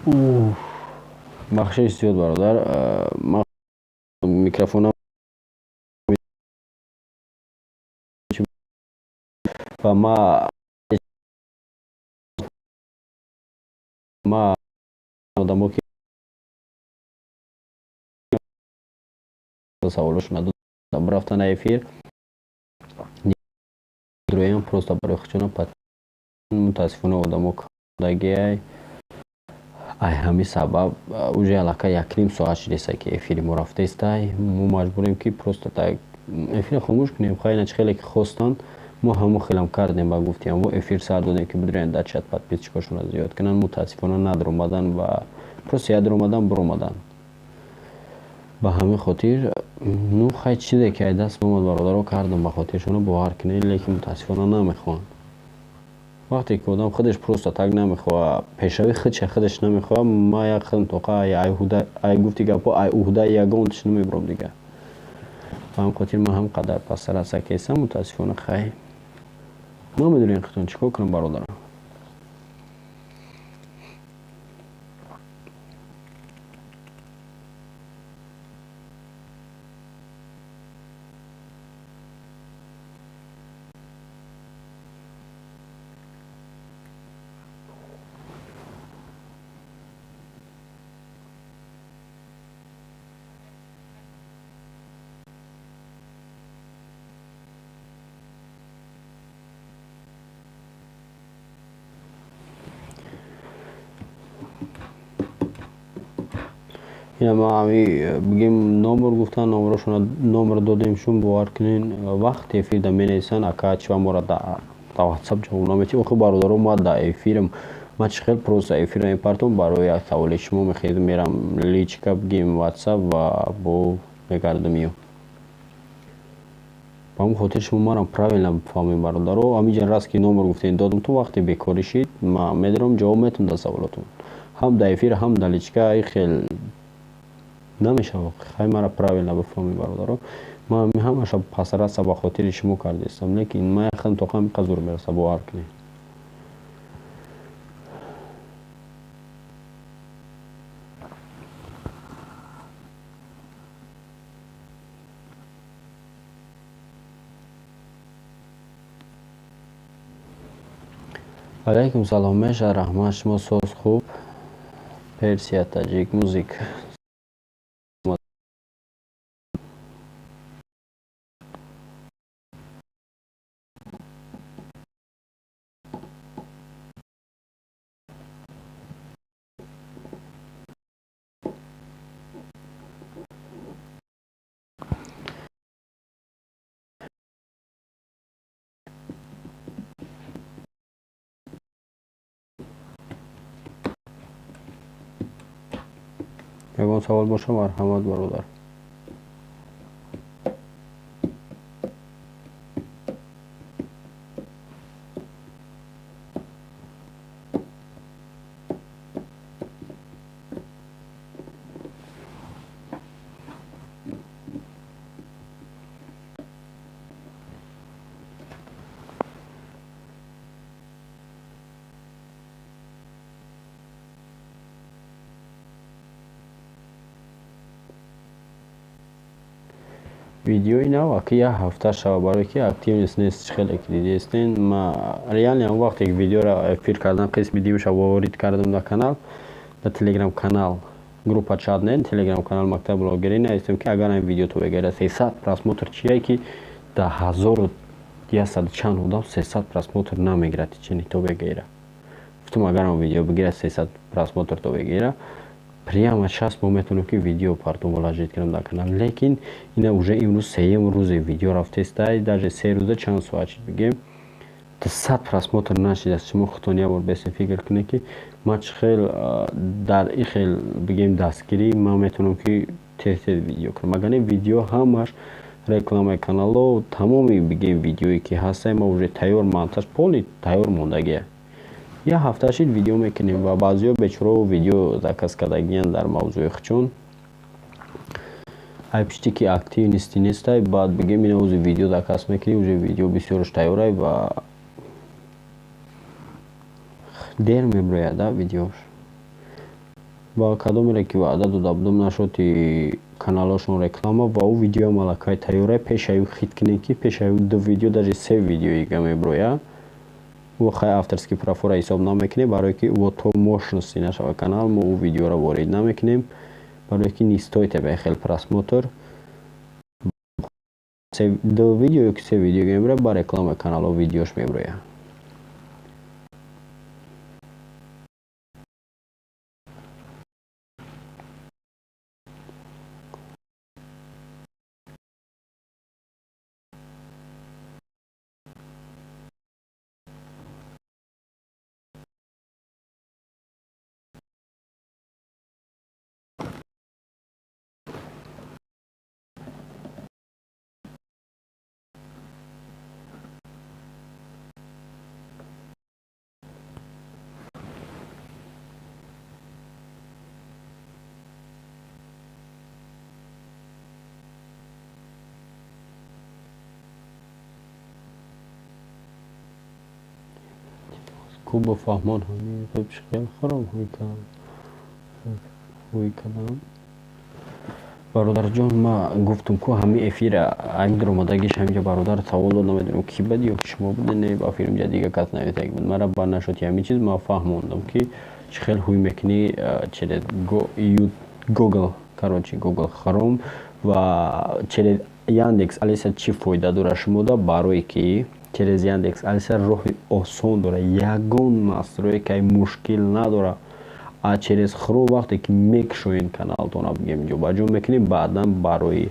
Бахшиш зиёд, бародар, ман микрофонам ва ма одамо ки саволошона рафтан эфир дроям, просто барои худшона. Мутаассифона, одамо кардагиай, ай ҳамин сабаб уже аллакай якним соат шудеста, ки эфири мо рафтаистай. Мо маҷбурем, ки просто так эфира хомӯш кунем. Хайна, чӣ хеле ки хостанд, мо ҳамон хелам кардем. Ба гуфти ҳамо эфир сар додем, ки бидурен дар чат, подписчикошонро зиёд кунанд. Мутаассифона, надромадан ва просто як омадан, биромадан. Ба ҳамин хотир, ну хай, чизе ки ай даст омад, бародаро, кардам ба хотиршона, бовар кунед, лекин мутаассифона намехоҳанд. Вақте ки одам худаш просто так намехоҳад, пешрави худша худаш намехоҳад, ма як худам тоқа ай гуфти гапҳо, ай уҳдаи ягонташ намебурам дигар. Ба ҳамин хотир ман ҳам қадар пастараса кесам. Мутаассифона, хай, намедонем худтон чӣ кор кунам, бародарам. Ина ма ҳами бигем, номер гуфтан, номерошона номер додем шун, бовар кунен, вақти эфирда менависанд: «Ака, чиба мора да ватсап ҷавоб наметиҳ?» Охи, бародаро, ма да эфирам, ма чӣ хел просто эфира мепартом барои як саволи шумо мехезм, мерам личка, бигем, ватсап ва бо мегардам ё. Ба ҳамин хотир шумо марам правильно бифаҳмед, бародаро. Ҳамиҷа раст ки номер гуфтем, додам, то вақте бекорӣ шид, ма медорам, ҷавоб метавон дар саволотон, ҳам дар эфир, ҳам дар личка. И хел намешавад. Хай, мара правильно бифаҳмед, бародаро, ман ҳамаша пасараса ба хотири шумо кардистам, лекин ман яхам тоқам иқа зур мераса, бовар кунед. Алайкум салом, меша, раҳмат, шумо соз, хуб? Персия таҷик музик. Ягон савол боша, марҳамат, бародар. Видеои нав аки як ҳафта шава, барое ки активность нест. Хеле ки дидестен, ма реально он вақте ки видеоро эфир кардам, қисми димша ворид кардам дар канал, дар телеграм канал, группа чат не, телеграм канал мактаб блогерӣ, навистем, ки агар ин видео то бегирад 300 просмотр, чие ки дар 1100 чанд одам 300 просмотр намегирад, чини то бегира. Гуфтам, агар он видео бигирад 300 просмотр, то бегира, прямо сейчас мо метавонем, ки видео партум вложить кунам дар канал. Лекин ина уже имрӯз сеюм рӯзе видео рафтестай, даже 3 рӯза чанд соат шид, бигем, 100 просмотр нашидааст. Шумо худтон як бор бесен фикр кунед, ки ман чӣ хел дар ин хел, бигем, дастгирӣ ман метавонам, ки тез тез видео кунам. Агар не, видео ҳамаш рекламаи канало, тамоми, бигем, видеое ки ҳастай, ма уже тайёр, монтаж полный тайёр мондагия. Як ҳафта шид, видео мекунем. Ва баъзеҳо бечуро видео заказ кардагиянд дар мавзӯи хучон. Ай пишти ки активности нестай, баъд, бигем, ина узи видео заказ мекунӣ, уже видео бисёрш тайёрай ва дер меброяд да видеош. Ва кадомере ки ваъда дода будам нашоти каналҳошон реклама ва ӯ видеоам аллакай тайёра, пешаю хит кунем, ки пешаю ду видео, даже се видеоига меброя. Ӯ хай авторский правора ҳисоб намекунем, барое ки ӯ то мощности нашава канал, мо ӯ видеоро ворид намекунем, барое ки не стоит хел просмотр. Ду видео ё ки се видео меброя, ба рекламаи каналҳо видеош меброя. Ку бифаҳмон, ҳамин ютуб чӣ хел хароб ҳуй кардам. Бародарҷон, ма гуфтум, ку ҳамин эфира айн дуромадагиш ҳаминҷа бародар савол дод, намедонам, ки буд ё шумо буде, не, ба филмҷа дига кас нависак буд. Мара ба нашоти ҳамин чиз ма фаҳмондам, ки чӣ хел ҳуй мекунӣ через Google, короче, Google Chrome ва через Яндекс Алиса чӣ фоида дорад шумода, барое ки через Яндекс Алиса роҳи осон дорад, ягон настройкаи мушкил надорад. А через Chrome вақте ки мекушоед каналтонро, бигем, ҷобаҷо мекунед, баъдан барои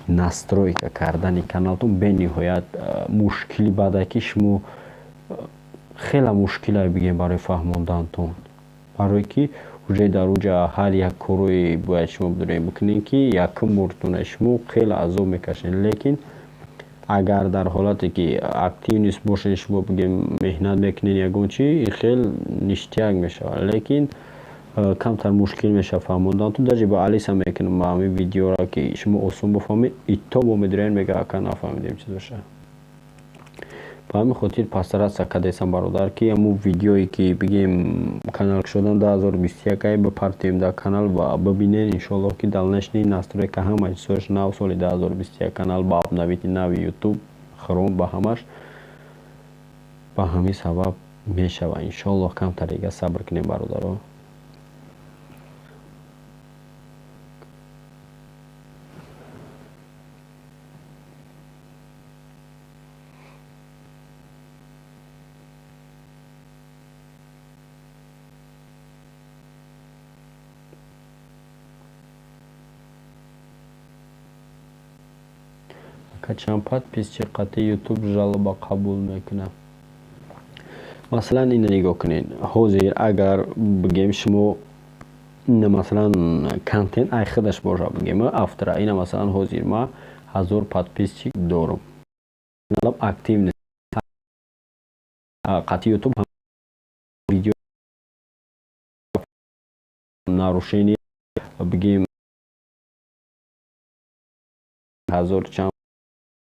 настройка кардани каналтон бениҳоят мушкили баъда, ки шумо хеле мушкиле, бигем, барои фаҳмондантон, барое ки уже дар уҷа ҳар як корое бояд шумо бидонед бикунед, ки якум бортона шумо хеле азоб мекашед. Лекин агар дар ҳолате ки активность бошед, шумо, бигем, меҳнат мекунед, ягон чи хел ништяк мешавад, лекин камтар мушкил мешавад фаҳмондантон. Даже ба Алиса мекунам ба ҳамин видеоро, ки шумо осон бифаҳмед, ито бо медироен, мега, ака, нафаҳмидем чиз боша. Ба ҳамин хотир постараться кардесам, бародар, ки ҳамун видеое ки, бигем, канал кушодан 2021 ай бипартем дар канал ва бибинед, иншоаллоҳ, ки дальнейший настройка ҳама чизош нав, соли 2021 канал ба обновити нави Ютуб, Хром, ба ҳамаш ба ҳамин сабаб мешавад, иншоаллоҳ. Камтар дига сабр кунем, бародаро. Чанд подписчик қатъи Ютуб жалоба қабул мекунад? Масалан, ина нигоҳ кунед, ҳозир агар, бигем, шумо ина, масалан, контент ай худаш боша, бигем, автора, ина, масалан, ҳозир ма 1000 подписчик дорам, каналам актив, қатъи Ютуб видео нарушение, бигем, ҳазор чанд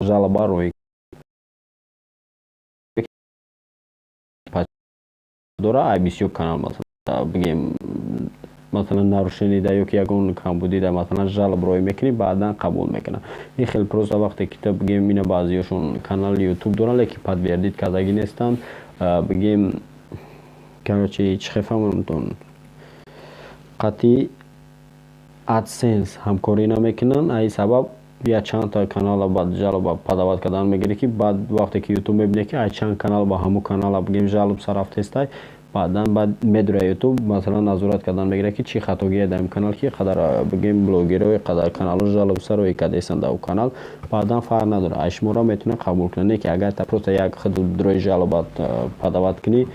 жалоба рӯй дора, ай бисёр канал, масалан, бигем, масалан, нарушение да ё ки ягон камбудӣ да, масалан, жалоб рӯй мекунӣ, баъдан қабул мекунад. Ин хел просто вақте ки ту, бигем, ина баъзеҳошон канали Ютуб доранд, лекин подтвердить кардагӣ нестанд, бигем, короче, чӣ хел фаҳмонамтон, қатъи AdSense ҳамкорӣ намекунанд. Ай сабаб я чандта канала баъд жалоба подавать кардан мегирӣ, ки баъд вақте ки Ютуб мебинад, ки ай чанд канал ба ҳамун канала, бигем, жалоб сарафтестай, баъдан баъд медура Ютуб, масалан, назорат кардан мегирад, ки чӣ хатогие дар ин канал, ки қадар, бигем, блогерҳои қадар каналҳо жалоб сарои кардестанд дар ӯ канал. Баъдан фарқ надорад, ай шуморо метавонад қабул кунад. Не ки агар просто як худ дрои жалоба подавать кунӣ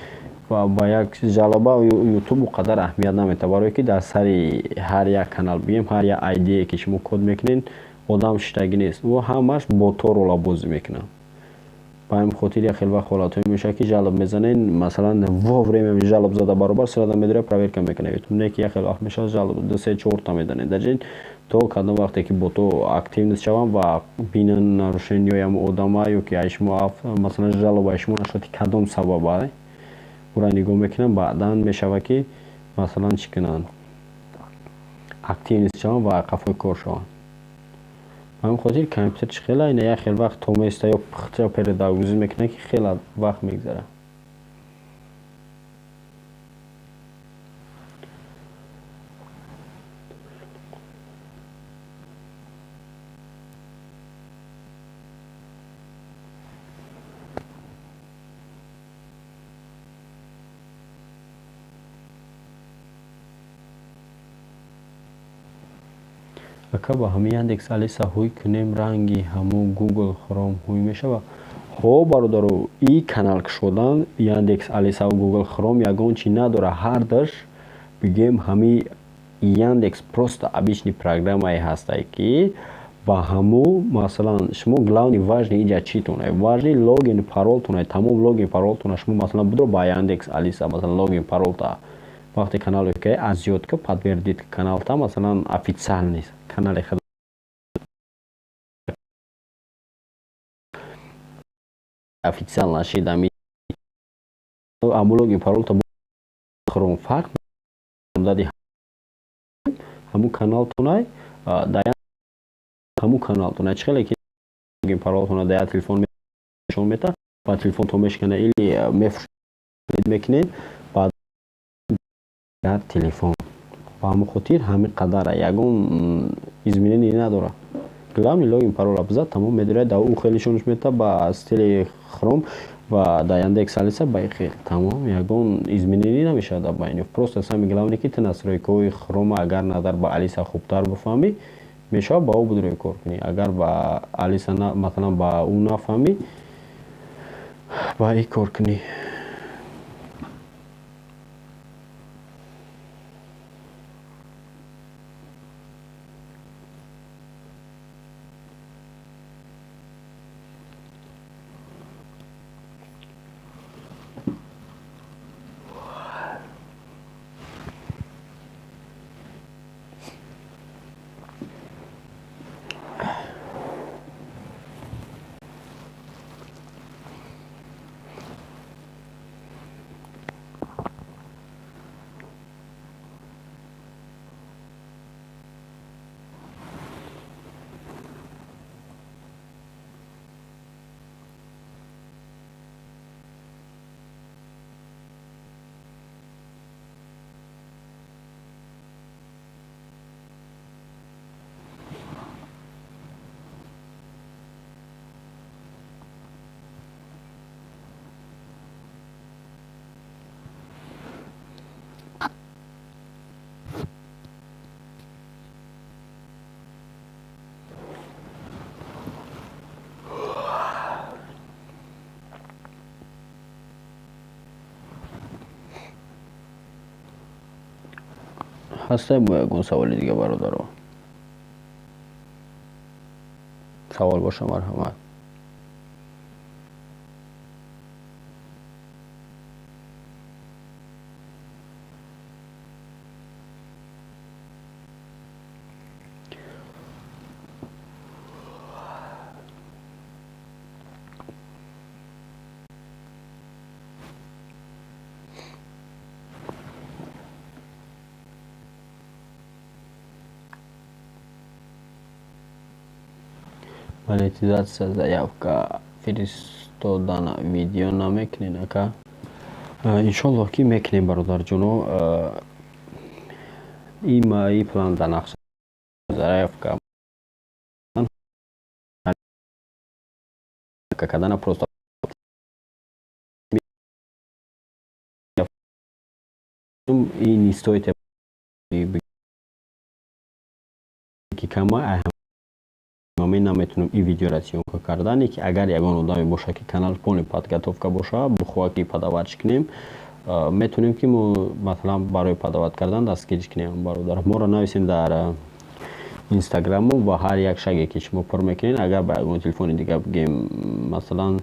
ва ба як жалоба Ютуб ӯ қадар аҳамият наметавад, барое ки дар сари ҳар як канал, бигем, ҳар як айдие ки шумо код мекунед, одам шиштагӣ нест, ӯ ҳамаш бо рола бозӣ мекунад. Ба ҳамин хотир як хел вақт ҳолатҳое мешавад, ки жалоб мезанед, масалан, вовремя жалоб зада баробар сразу медора, проверка мекунад Ютуб. Не ки як хел вақт мешавад, жалоб ду, се, чорта мезанед, даже то кадом вақте ки бото активность шаванд ва бинанд нарушениҳои ҳамун одама ё ки ай шумо, масалан, жалобаи шумо нашоти кадом сабаба, ӯра нигоҳ мекунанд, баъдан мешавад, ки, масалан, чӣ кунанд. Активность шаванд ва қафои кор шаванд. Ба ҳамин хотир компютер чӣ хела ина як хел вақт то места ё пухта передагрузӣ мекунад, ки хеле вақт мегзарад. Ака, ба ҳамин Яндекс Алиса ҳуй кунем, ранги ҳамун Гугл Хром ҳуй мешавад? Ҳо, бародаро, и канал кушодан Яндекс Алисаву Гугл Хром ягон чи надорад. Ҳардаш бигем, ҳами Яндекс просто обычный программае ҳастае, ки ба ҳаму, масалан, шумо главный, важный иҷа читонае? Важный логин паролтонае, тамом. Логин паролтона шумо, масалан, будро ба Яндекс Алиса, масалан, логин паролта вақте канале ки аз ёд ка, подтвердить каналта, масалан, официальный канали худ официал нашид, ами аму логин паролта Хром фарқ дади ҳамун каналтонай, дар ҳамун каналтонай. Чӣ хеле ки логин паролтона дар як телефон нишон мета ва телефонтон мешикана или мефурӯшед, мекунед баъд дар телефон. Ба ҳамин хотир ҳамин қадара ягон изменение надорад. Главный логин парола бизад, тамом, медорад. Дар ӯ хеле нишонаш мета ба стили Хром ва дар Яндекс Алиса ба хел, тамом, ягон изменение намешавад дар байни. Просто самое главное, ки ту настройкаҳои Хрома агар назар ба Алиса хубтар бифаҳмӣ, мешавад ба ӯ будрои кор кунӣ. Агар ба Алиса, масалан, ба ӯ нафаҳмӣ, ба и кор кунӣ. Ҳастае бо ягон саволи дига, бародаро? Савол боша, марҳамат. Монетизатсия заявка фиристодана видео намекунед, ака? Иншоллоҳ, ки мекунем, бародарҷоно. И план дар нақша, заявка кардана просто и не стоит, ки кама ман наметунам и видеора съёмка кардане, ки агар ягон одаме боша, ки канал полный подготовка боша, бихоҳад, ки подавать кунем, метавонем, ки мо, масалан, барои подавать кардан дастгириш кунем. Бародар, моро нависем дар инстаграму ва ҳар як шаге, ки шумо пур мекунед, агар ба ягон телефони дига бигем, масалан,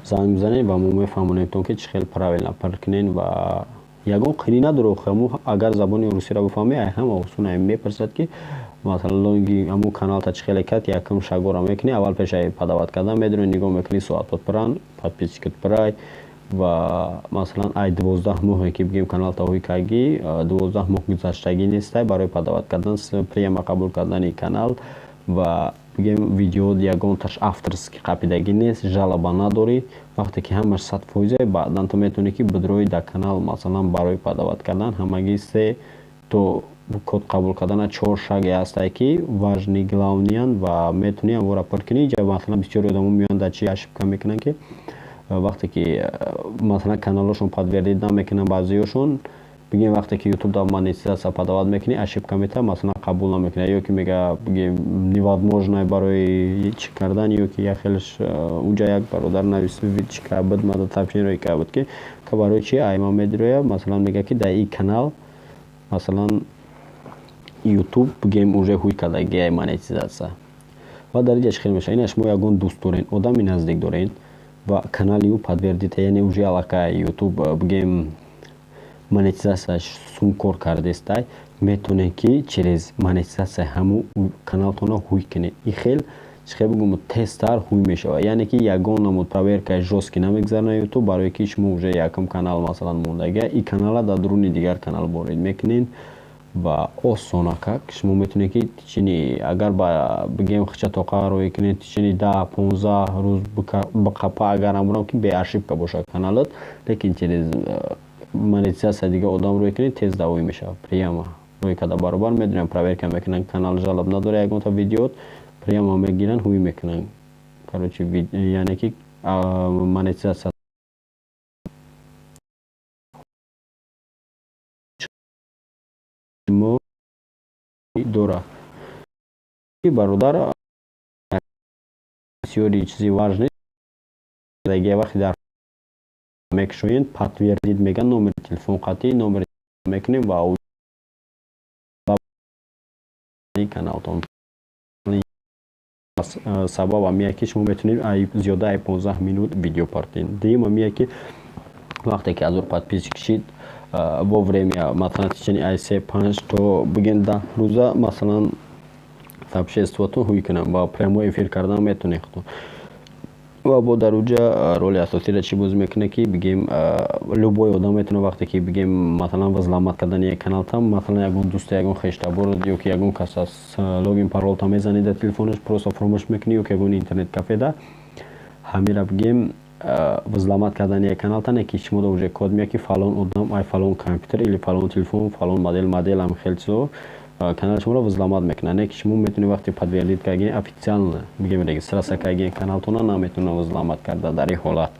занг бизанед ва мо мефаҳмонемтон, ки чӣ хел правильно пур кунед ва ягон қинӣ надорад. Ҳаму агар забони русиро бифаҳмӣ, ай ҳама осон. Мепурсад, ки, масалан, логи ҳамун каналта чӣ хеле кард. Якум шагора мекунӣ аввал пешаи подавать кардан, медонӣ, нигоҳ мекунӣ, соатот пуранд, подписчикат пурай. Ва масалан, ай 12 моҳе ки бигем каналта ҳуй кардӣ, 12 моҳ гузаштагӣ нестай барои подавать кардан, прямо қабул кардани канал. Ва бигем, видео ягонташ авторский қапидагӣ нест, жалоба надорӣ. Вақте ки ҳамаш 100%, баъдан ту метавонӣ, ки бидрои дар канал, масалан, барои подавать кардан. Ҳамагӣ се то код қабул кардана чор шаге ҳастае, ки важный, главный янд, ва метавонӣ ҳамвора пур кунӣ. Инҷа, масалан, бисёри одамо меоянд, дар чи ошибка мекунанд, ки вақте ки, масалан, каналҳошон подтвердить намекунанд баъзеҳошон. Бигем, вақте ки Ютуб дар монетизатсия подавать мекунӣ, ошибка метавад, масалан, қабул намекунад ё ки мега, бигем, невозможно барои чӣ кардан, ё ки як хелш. Унҷа як бародар навис, чӣ карда буд, мада сообщение карда буд, ки барои чи айма медироя. Масалан, мега, ки дар ин канал, масалан, Ютуб, бигем, уже ҳуй кардагиай монетизатсия. Ва дар инҷа чӣ хел мешавад? Ина, шумо ягон дӯст дорен, одами наздик дорен ва канали ӯ подтвердить, яъне уже аллакай Ютуб, бигем, монетизатсияш сум кор кардестай, метавонед, ки через монетизатсияи ҳамун каналтонро ҳуй кунед. Ин хел, чӣ хел бигӯм, тезтар ҳуй мешавад, яъне ки ягон намуд проверкаи жёсткий намегузаронад Ютуб, барое ки шумо уже якум канал, масалан, мондагия, ин каналра дар дуруни дигар канал ворид мекунед ва осонакак шумо метавонед, ки течение, агар ба, бигем, хича тоқа роҳӣ кунед, течение 10-15 рӯз биқапа, агар амурам ки бе ошибка бошад каналат, лекин через монетизатсия дига одам рӯй кунед, тез давоӣ мешавад. Прямо рӯй карда баробар медонем, проверка мекунанд, канал жалоба надора ягонта видеот, прямо мегиранд, ҳуй мекунанд, короче, яъне ки монетизатсия мо дорад. Бародар, бисёри чизи важный вақте дар мекушоед, подтвердить меган, номери телефон қатъӣ номери мекунем ва каналтон. Сабаб ҳамие, ки шумо метавонед зиёда ай 15 минут видео партоед. Дуюм ҳамие, ки вақте ки 1000 подписчик шид, во время, масалан, течение ай 3, 5 то, бигем, 10 рӯза, масалан, сообществото ҳуй кунам ва прямой эфир кардан метавонед худтон. Ва бо дар уҷа роли асосиро чӣ бозӣ мекунад, ки, бигем, любой одам метавонад, вақте ки, бигем, масалан, взломать кардани як каналтам, масалан, ягон дӯста, ягон хештабор ё ки ягон кас аз логин, паролта мезанӣ дар телефонаш, просто фуромӯш мекунӣ, ё ки ягон интернет кафеда ҳамира, бигем, взломать кардани як каналта, не ки шумо уже код меяд, ки фалон одам ай фалон компютер или фалон телефон, фалон модел, ҳам хел чизо канали шуморо взломать мекунад. Не ки шумо метавонед, вақте подтвердить кардагӣ, официально, бигем, регистрация кардагӣ каналтона, наметавонад взломать карда дар ин ҳолат.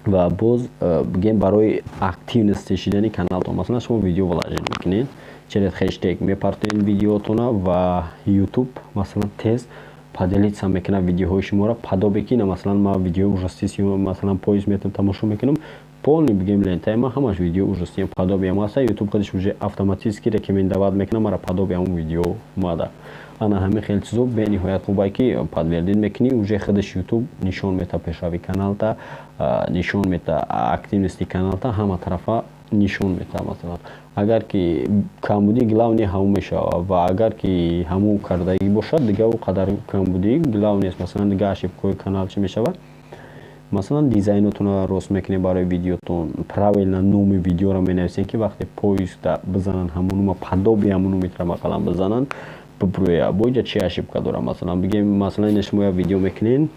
Ва боз, бигем, барои активности шидани каналтон, масалан, шумо видео вложить мекунед, через хештег мепартоед видеотона ва Ютуб, масалан, тез поделиться мекунад видеоҳои шуморо. Подобие ки, масалан, ман видеои ужастиси, масалан, поиск метавонам, тамошо мекунам, полный, бигем, лентаи ман ҳамаш видео ужасти, подобие ам ҳаста. Ютуб худаш уже автоматически рекомендовать мекунад мара, подобие ҳамон видео омада. Ана ҳамин хел чизо бениҳоят хубае, ки подтвердить мекунӣ, уже худаш Ютуб нишон мета пешрави каналта, нишон мета активности каналта, ҳама тарафа нишон мета. Масалан, агар ки камбудии главный ҳамон мешавад ва агар ки ҳамон кардагӣ бошад, дигар ӯ қадар камбудии главный нест. Масалан, дигар ошибкаҳои канал чӣ мешавад? Масалан, дизайнотонро рост мекунед барои видеотон, правильно номи видеоро менависед, ки вақте поиска бизананд, ҳамон нума, подобие ҳамон номи ақаллан бизананд, бибурӯя. Бо инҷа чӣ ошибка дорам? Масалан, бигем, масалан, ина шумо як видео мекунед,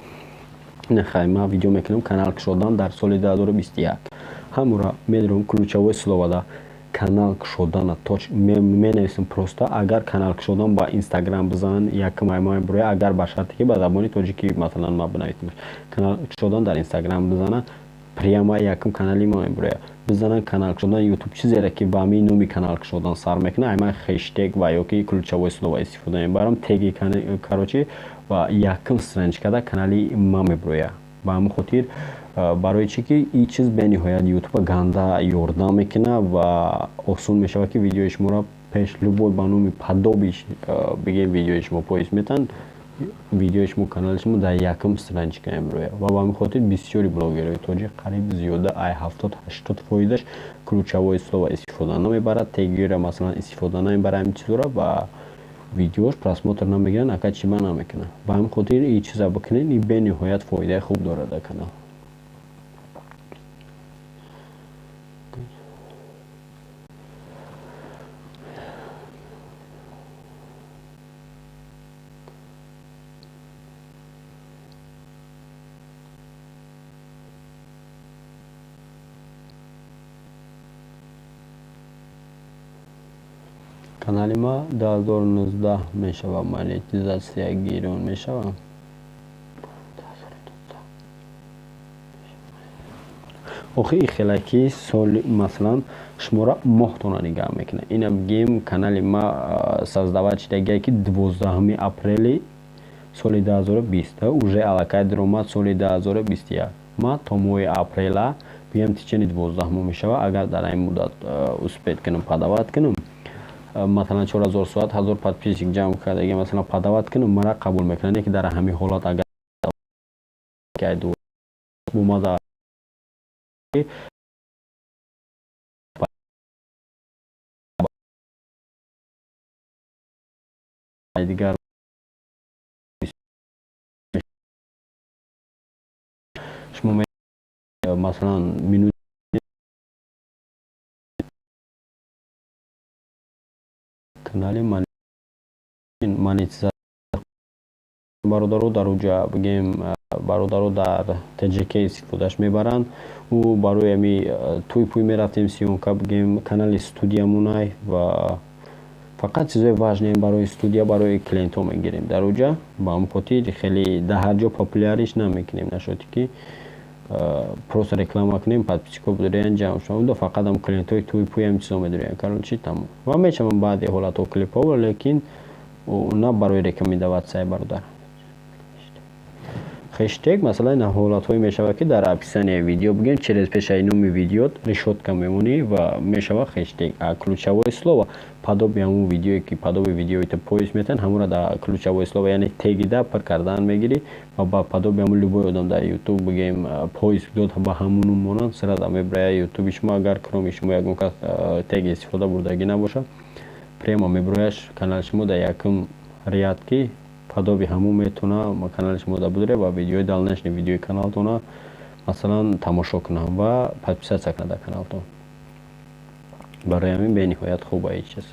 хай, ман видео мекунам «Канал кушодан дар соли 2021». Ҳамура медорам, ключевое словода «канал кушодана» точ менависам. Просто агар «канал кушодан» ба Инстаграм бизананд, якум аймои буроя, агар ба шарте ки ба забони тоҷикӣ, масалан, ма бинависам «канал кушодан дар Инстаграм» бизананд, прямо якум канали ма мебуроя. Бизананд «канал кушодан Ютуб», чизере ки ба ҳамин номи «канал кушодан» сар мекунад, айман хештег ва ё ки ключевое слово истифода мебарам, теги, короче, ва якум страничкада канали ма мебуроя. Ба ҳамин хотир, барои чӣ ки ин чиз бениҳоят Ютуба ганда ёрдам мекунад ва осон мешавад, ки видеои шуморо пеш любой ба номи подобие, бигем, видеои шумо поиск метаванд, видеои шумо, канали шумо дар якум страничка мебурояд. Ва ба ҳамин хотир бисёри блогерҳои тоҷик, қариб зиёда ай 70-80 фоизаш ключевое слово истифода намебарад, тегиро, масалан, истифода намебарад, ҳамин чизҳоро, ва видеош просмотр намегиранд, ака чиба намекунад. Ба ҳамин хотир ин чиза бикунед, ин бениҳоят фоидаи хуб дорад дар канал. Канали ма 2019 мешавад, монетизатсия гирон мешавад. Охи хелаки соли, масалан, шуморо моҳтона нигаҳ мекунад. Ина бигем, канали ма создавать шидагия ки 12 апрели соли 2020, уже аллакай даромад соли 2021. Ма то моҳи апрела, бигем, течение 12 моҳ мешавад, агар дар ин муддат успеть кунам, подавать кунам, масалан, 4000 соат, 1000 подписчик ҷамъ кардаги, масалан, подавать кунам, мара қабул мекунанд. Ки дар ҳамин ҳолат агар омада дигар шумо, масалан, минут канали монетизатсия, бародаро, дар уҷа, бигем, бародаро дар ТЖК истифодаш мебаранд. Ӯ барои ами тӯй пӯй мерафтем съёмка, бигем, канали студиямонай ва фақат чизои важные барои студия, барои клиентҳо мегирем дар уҷа. Ба ҳамн хотир хеле дар ҳар ҷо популяриш намекунем, нашоти ки просто реклама кунем, подписчикҳо бидориян, ҷамъ шаванд, фақат ҳам клиентҳои тӯй пӯй ҳам чизо медориян. Короче, тамом. Ва мешаванд баъди ҳолатҳо клипҳо, лекин на барои рекомендоваться, бародар. Хештег, масалан, ҳолатҳое мешавад, ки дар описание видео, бигем, через пешаи номи видео решётка мемонӣ ва мешавад хештег. А ключевое слово подобие ҳамун видеое ки подобие видеои ту поиск метавон, ҳамонро дар ключевое слово, яъне тегида пур кардан мегирӣ ва ба подобие ҳамун любой одам дар Ютуб, бигем, поиск дод, ба ҳамуну монанд сразу мебирая Ютуби шумо. Агар кроме шумо ягон кас тег истифода бурдагӣ набошад, прямо мебирояш канали шумо дар якум ряд, ки подобие ҳамун метавона канали шумо да будре ва видеои дальнейший видеои каналтона, масалан, тамошо кунам ва подписаться кунад дар каналтон. Барои ҳамин бениҳоят хуб ин чиз.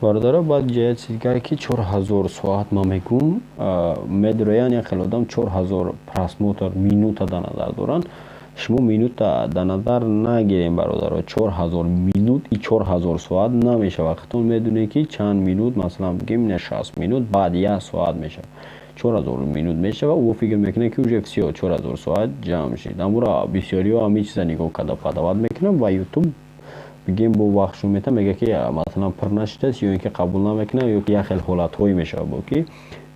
Бародаро, баъд ҷоя чизгае ки 4000 соат ман мегӯм, медроян, як хел одам 4000 просмотр минута дар назар доранд. Шумо минута дар назар нагирем, бародаро. 4000 минут и 4000 соат намешавад. Худтон медонед, ки чанд минут, масалан, бигем, ина 60 минут, баъд як соат мешавад, 4000 минут мешавад. Ӯ фикр мекунад, ки уже всё, 4000 соат ҷамъ шид. Амура бисёриҳо ҳамин чиза нигоҳ карда подавать мекунанд ва Ютуб, бигем, бо вақтшон метавон мега, ки, масалан, пур нашидааст ё ин ки қабул намекунад, ё ки як хел ҳолатҳое мешавад, бо ки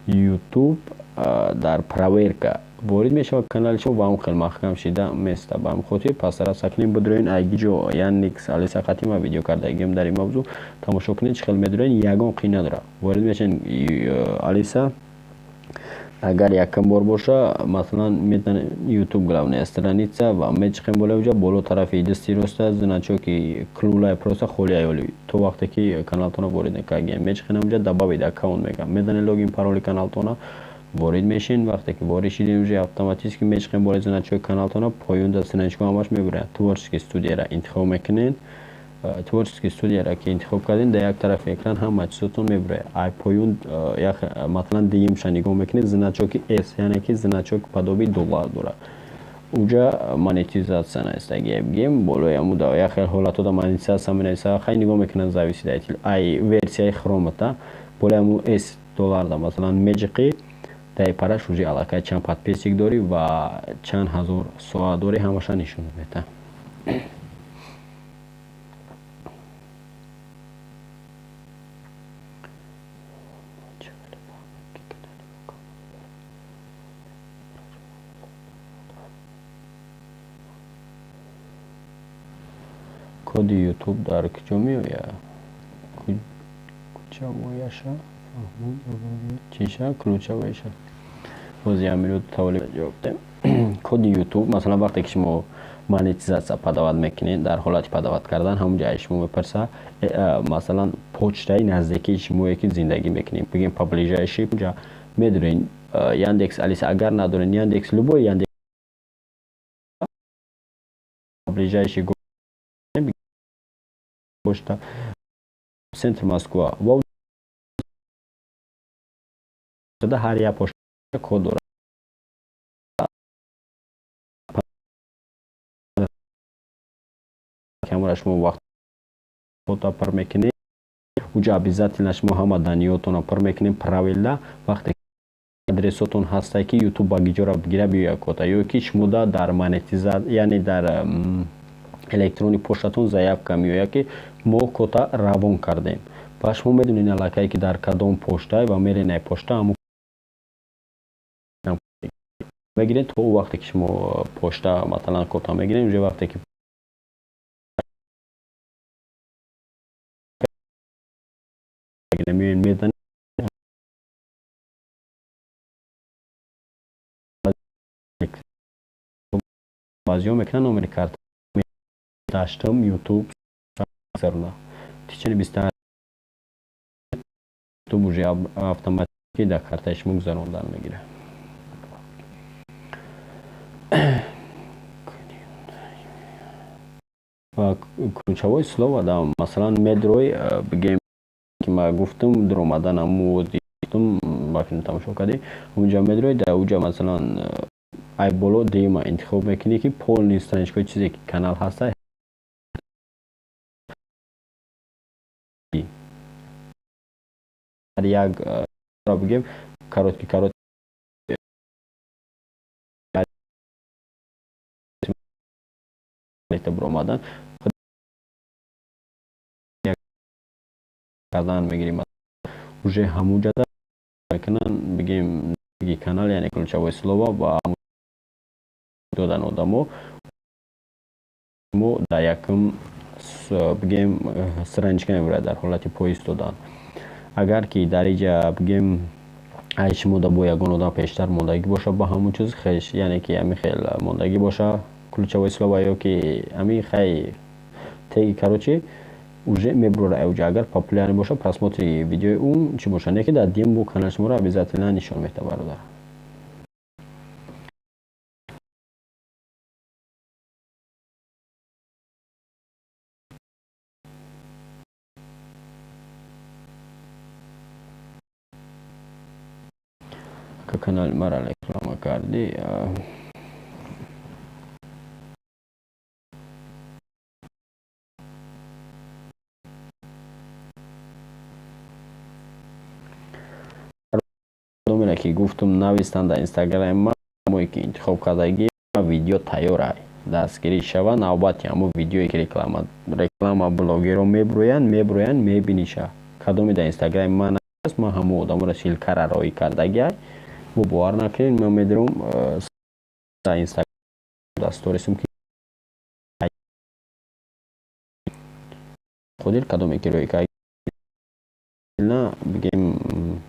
Ютуб дар проверка ворид мешавад канали шумо ва он хел маҳкам шида места. Ба ҳамин хотир постараться кунем бидроен айгиҷо Яндекс Алиса қатима видео кардагием дар ин мавзӯъ, тамошо кунед, чӣ хел медроен, ягон қин надорад. Ворид мешавед Алиса, агар якум бор боша, масалан, метавонед YouTube главная страница ва мечиқем болои уҷа, боло тарафи дасти роста значоки клулай просто холи аёли, то вақте ки каналтона ворид накардем, мечиқем уҷа, добавить аккаунт мегӯям, медонед, логин пароли каналтона ворид мешин. Вақте ки ворид шидем, уже автоматически мечиқем болои значоки каналтона, поён да страничка ҳамаш мебурад, творческий студияра интихоб мекунед. Творческий студияра ки интихоб кардем, дар як тарафи экран ҳама чизотон мебурад. Ай поён, масалан, дуюмша нигоҳ мекунед, значоки с, яъне ки значок подобие доллар дорад, уҷа монетизатсия наистагия, бигем, болои амуда. Як хел ҳолатҳо да монетизатсия менависа, хай, нигоҳ мекунад, зависит ай версияи хромата. Болои аму с долларда, масалан, меҷиқӣ, дар параш уже аллакай чанд подписчик дорӣ ва чанд ҳазор соат дорӣ, ҳамаша нишон медиҳад. Коди Ютуб дар куҷо меояд? Кучавояша чиша ключавояша. Боз як минут таволи ҷавоб дем. Коди Ютуб, масалан, вақте ки шумо Монетизация подавать мекунед. Дар ҳолати подавать кардан ҳамун ҷай шумо мепурса, масалан, почтаи наздикии шумое ки зиндагӣ мекунед, бигем, по ближайший ҷа медурен Яндекс Алиса, агар надорен, Яндекс, любой Яндекс, ближайший почта центр Москва ва ҳар як почта код дорад. Ҳамора шумо вақт фото пур мекунед, уҷа обязательно шумо ҳама данныеотонро пур мекунед правильно. Вақте адресотон ҳастае, ки Ютуб ба гиҷора бигира, биёя кота, ё ки шумо дар монетиза, яъне дар электронный почтатон заявка меояд, ки мо кота равон кардем, ва шумо медонед аллакай, ки дар кадом почта, ва мерен ай почта ҳамун мегиред. То вақте ки шумо почта, масалан, кота мегиред, уже вақте ки меоед, мезанед, баъзеҳо мекунанд номери карта даштам Ютуб гузаронда, течение 28 Ютуб уже автоматики дар картаи шумо гузарондан мегирад. Ва ключевое слово да, масалан, медрой, бигем, ки ма гуфтам, дуромадан ҳаму гуфтам, ба филм тамошо кардӣ, ҳамунҷа медрой, дар уҷа, масалан, ай боло дуюма интихоб мекунӣ, ки полный страничкаи чизе ки канал ҳаста, ҳар як, бигем, короткий короткий буромадан кардан мегирем, уже ҳамунҷа мекунанд, бигем, канал, яъне ключевое слово ва додан одамо мо дар якум, бигем, страничка мебурад дар ҳолати поиск додан. Агар ки дар иҷа, бигем, ай шумо да бо ягон одам пештар мондагӣ боша, ба ҳамун чиз хеш, яъне ки ҳами хел мондагӣ боша ключевое слово ё ки ҳами хай теги, короче, уже мебурад уҷа. Агар популярный боша, просмотри видеои ӯ чӣ боша, не ки дар дим бо канали шуморо обязательно нишон медиҳад, бародар. Канали мара реклама кардӣ. Одамере ки гуфтум, навистанд дар Инстаграми ма, мое ки интихоб кардагӣ, видео тайёр ай, дастгирӣ шава. Навбати ҳамун видеое ки реклама блогерро мебурӯянд, мебиниша, кадоме дар Инстаграми ман аст, ман ҳамун одаморо ссылкара роӣ кардагиай. Бо бовар накунед, ман медурам дар Инстаграм, дар сторисам, ки қодир кадоме ки роӣ кард, бигем,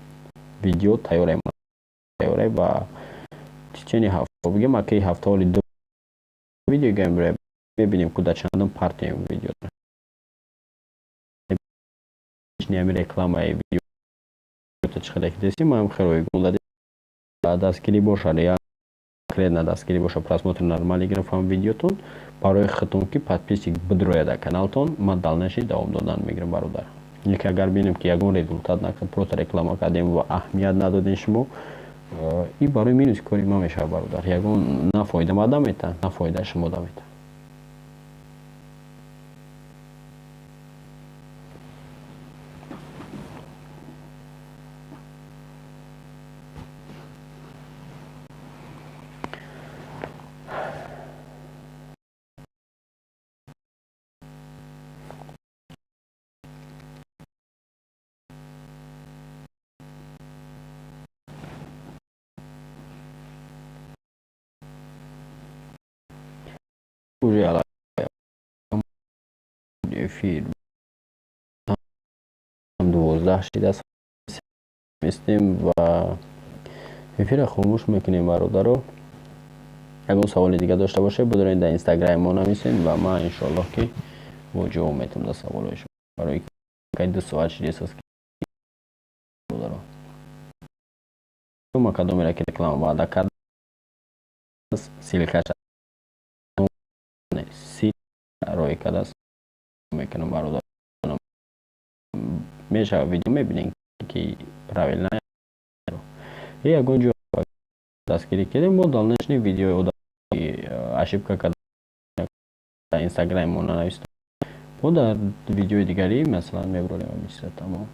видео тайёрай ва течение ҳафта, бигем, акаи ҳафта ҳоли ду видео гам мебинем, ку дар чандум партием видео ами рекламаи видео чӣ хеле десим, ман хеле ройгон дастгирӣ боша, конкретно дастгирӣ боша, просмотр нормалӣ гирифтам видеотон, барои худтон ки подписчик бидрояд дар каналтон, ман дальнейший давом додан мегирам, бародар. Яке агар бинем, ки ягон результат накард, просто реклама кардем ва аҳамият надодем шумо, и барои минуси кори ман мешавад, бародар. Ягон на фоида ма дамета, на фоида шумо дамета. Уже эфир 12 шидааст, местем ва эфира хомӯш мекунем, бародаро. Ягон саволи дига дошта бошед, бидоред, дар Инстаграми мо нависед ва ман, иншоаллоҳ, ки бо ҷавоб метавам дар саволҳои шумо. Барои 2 соат шидесост, бародаро. Ма кадомеро ки реклама ваъда кард, ссылка ш роӣ кардааст, мекунам, бародар, мешава. Видео мебинем, ки правильно ягон ҷо дастгирӣ кардем. Мо дальнейший видеои ошибка карда, инстаграми мо нанавистем. Мо дар видеои дигарӣ, масалан, мебурем ҳамин чиза. Тамом.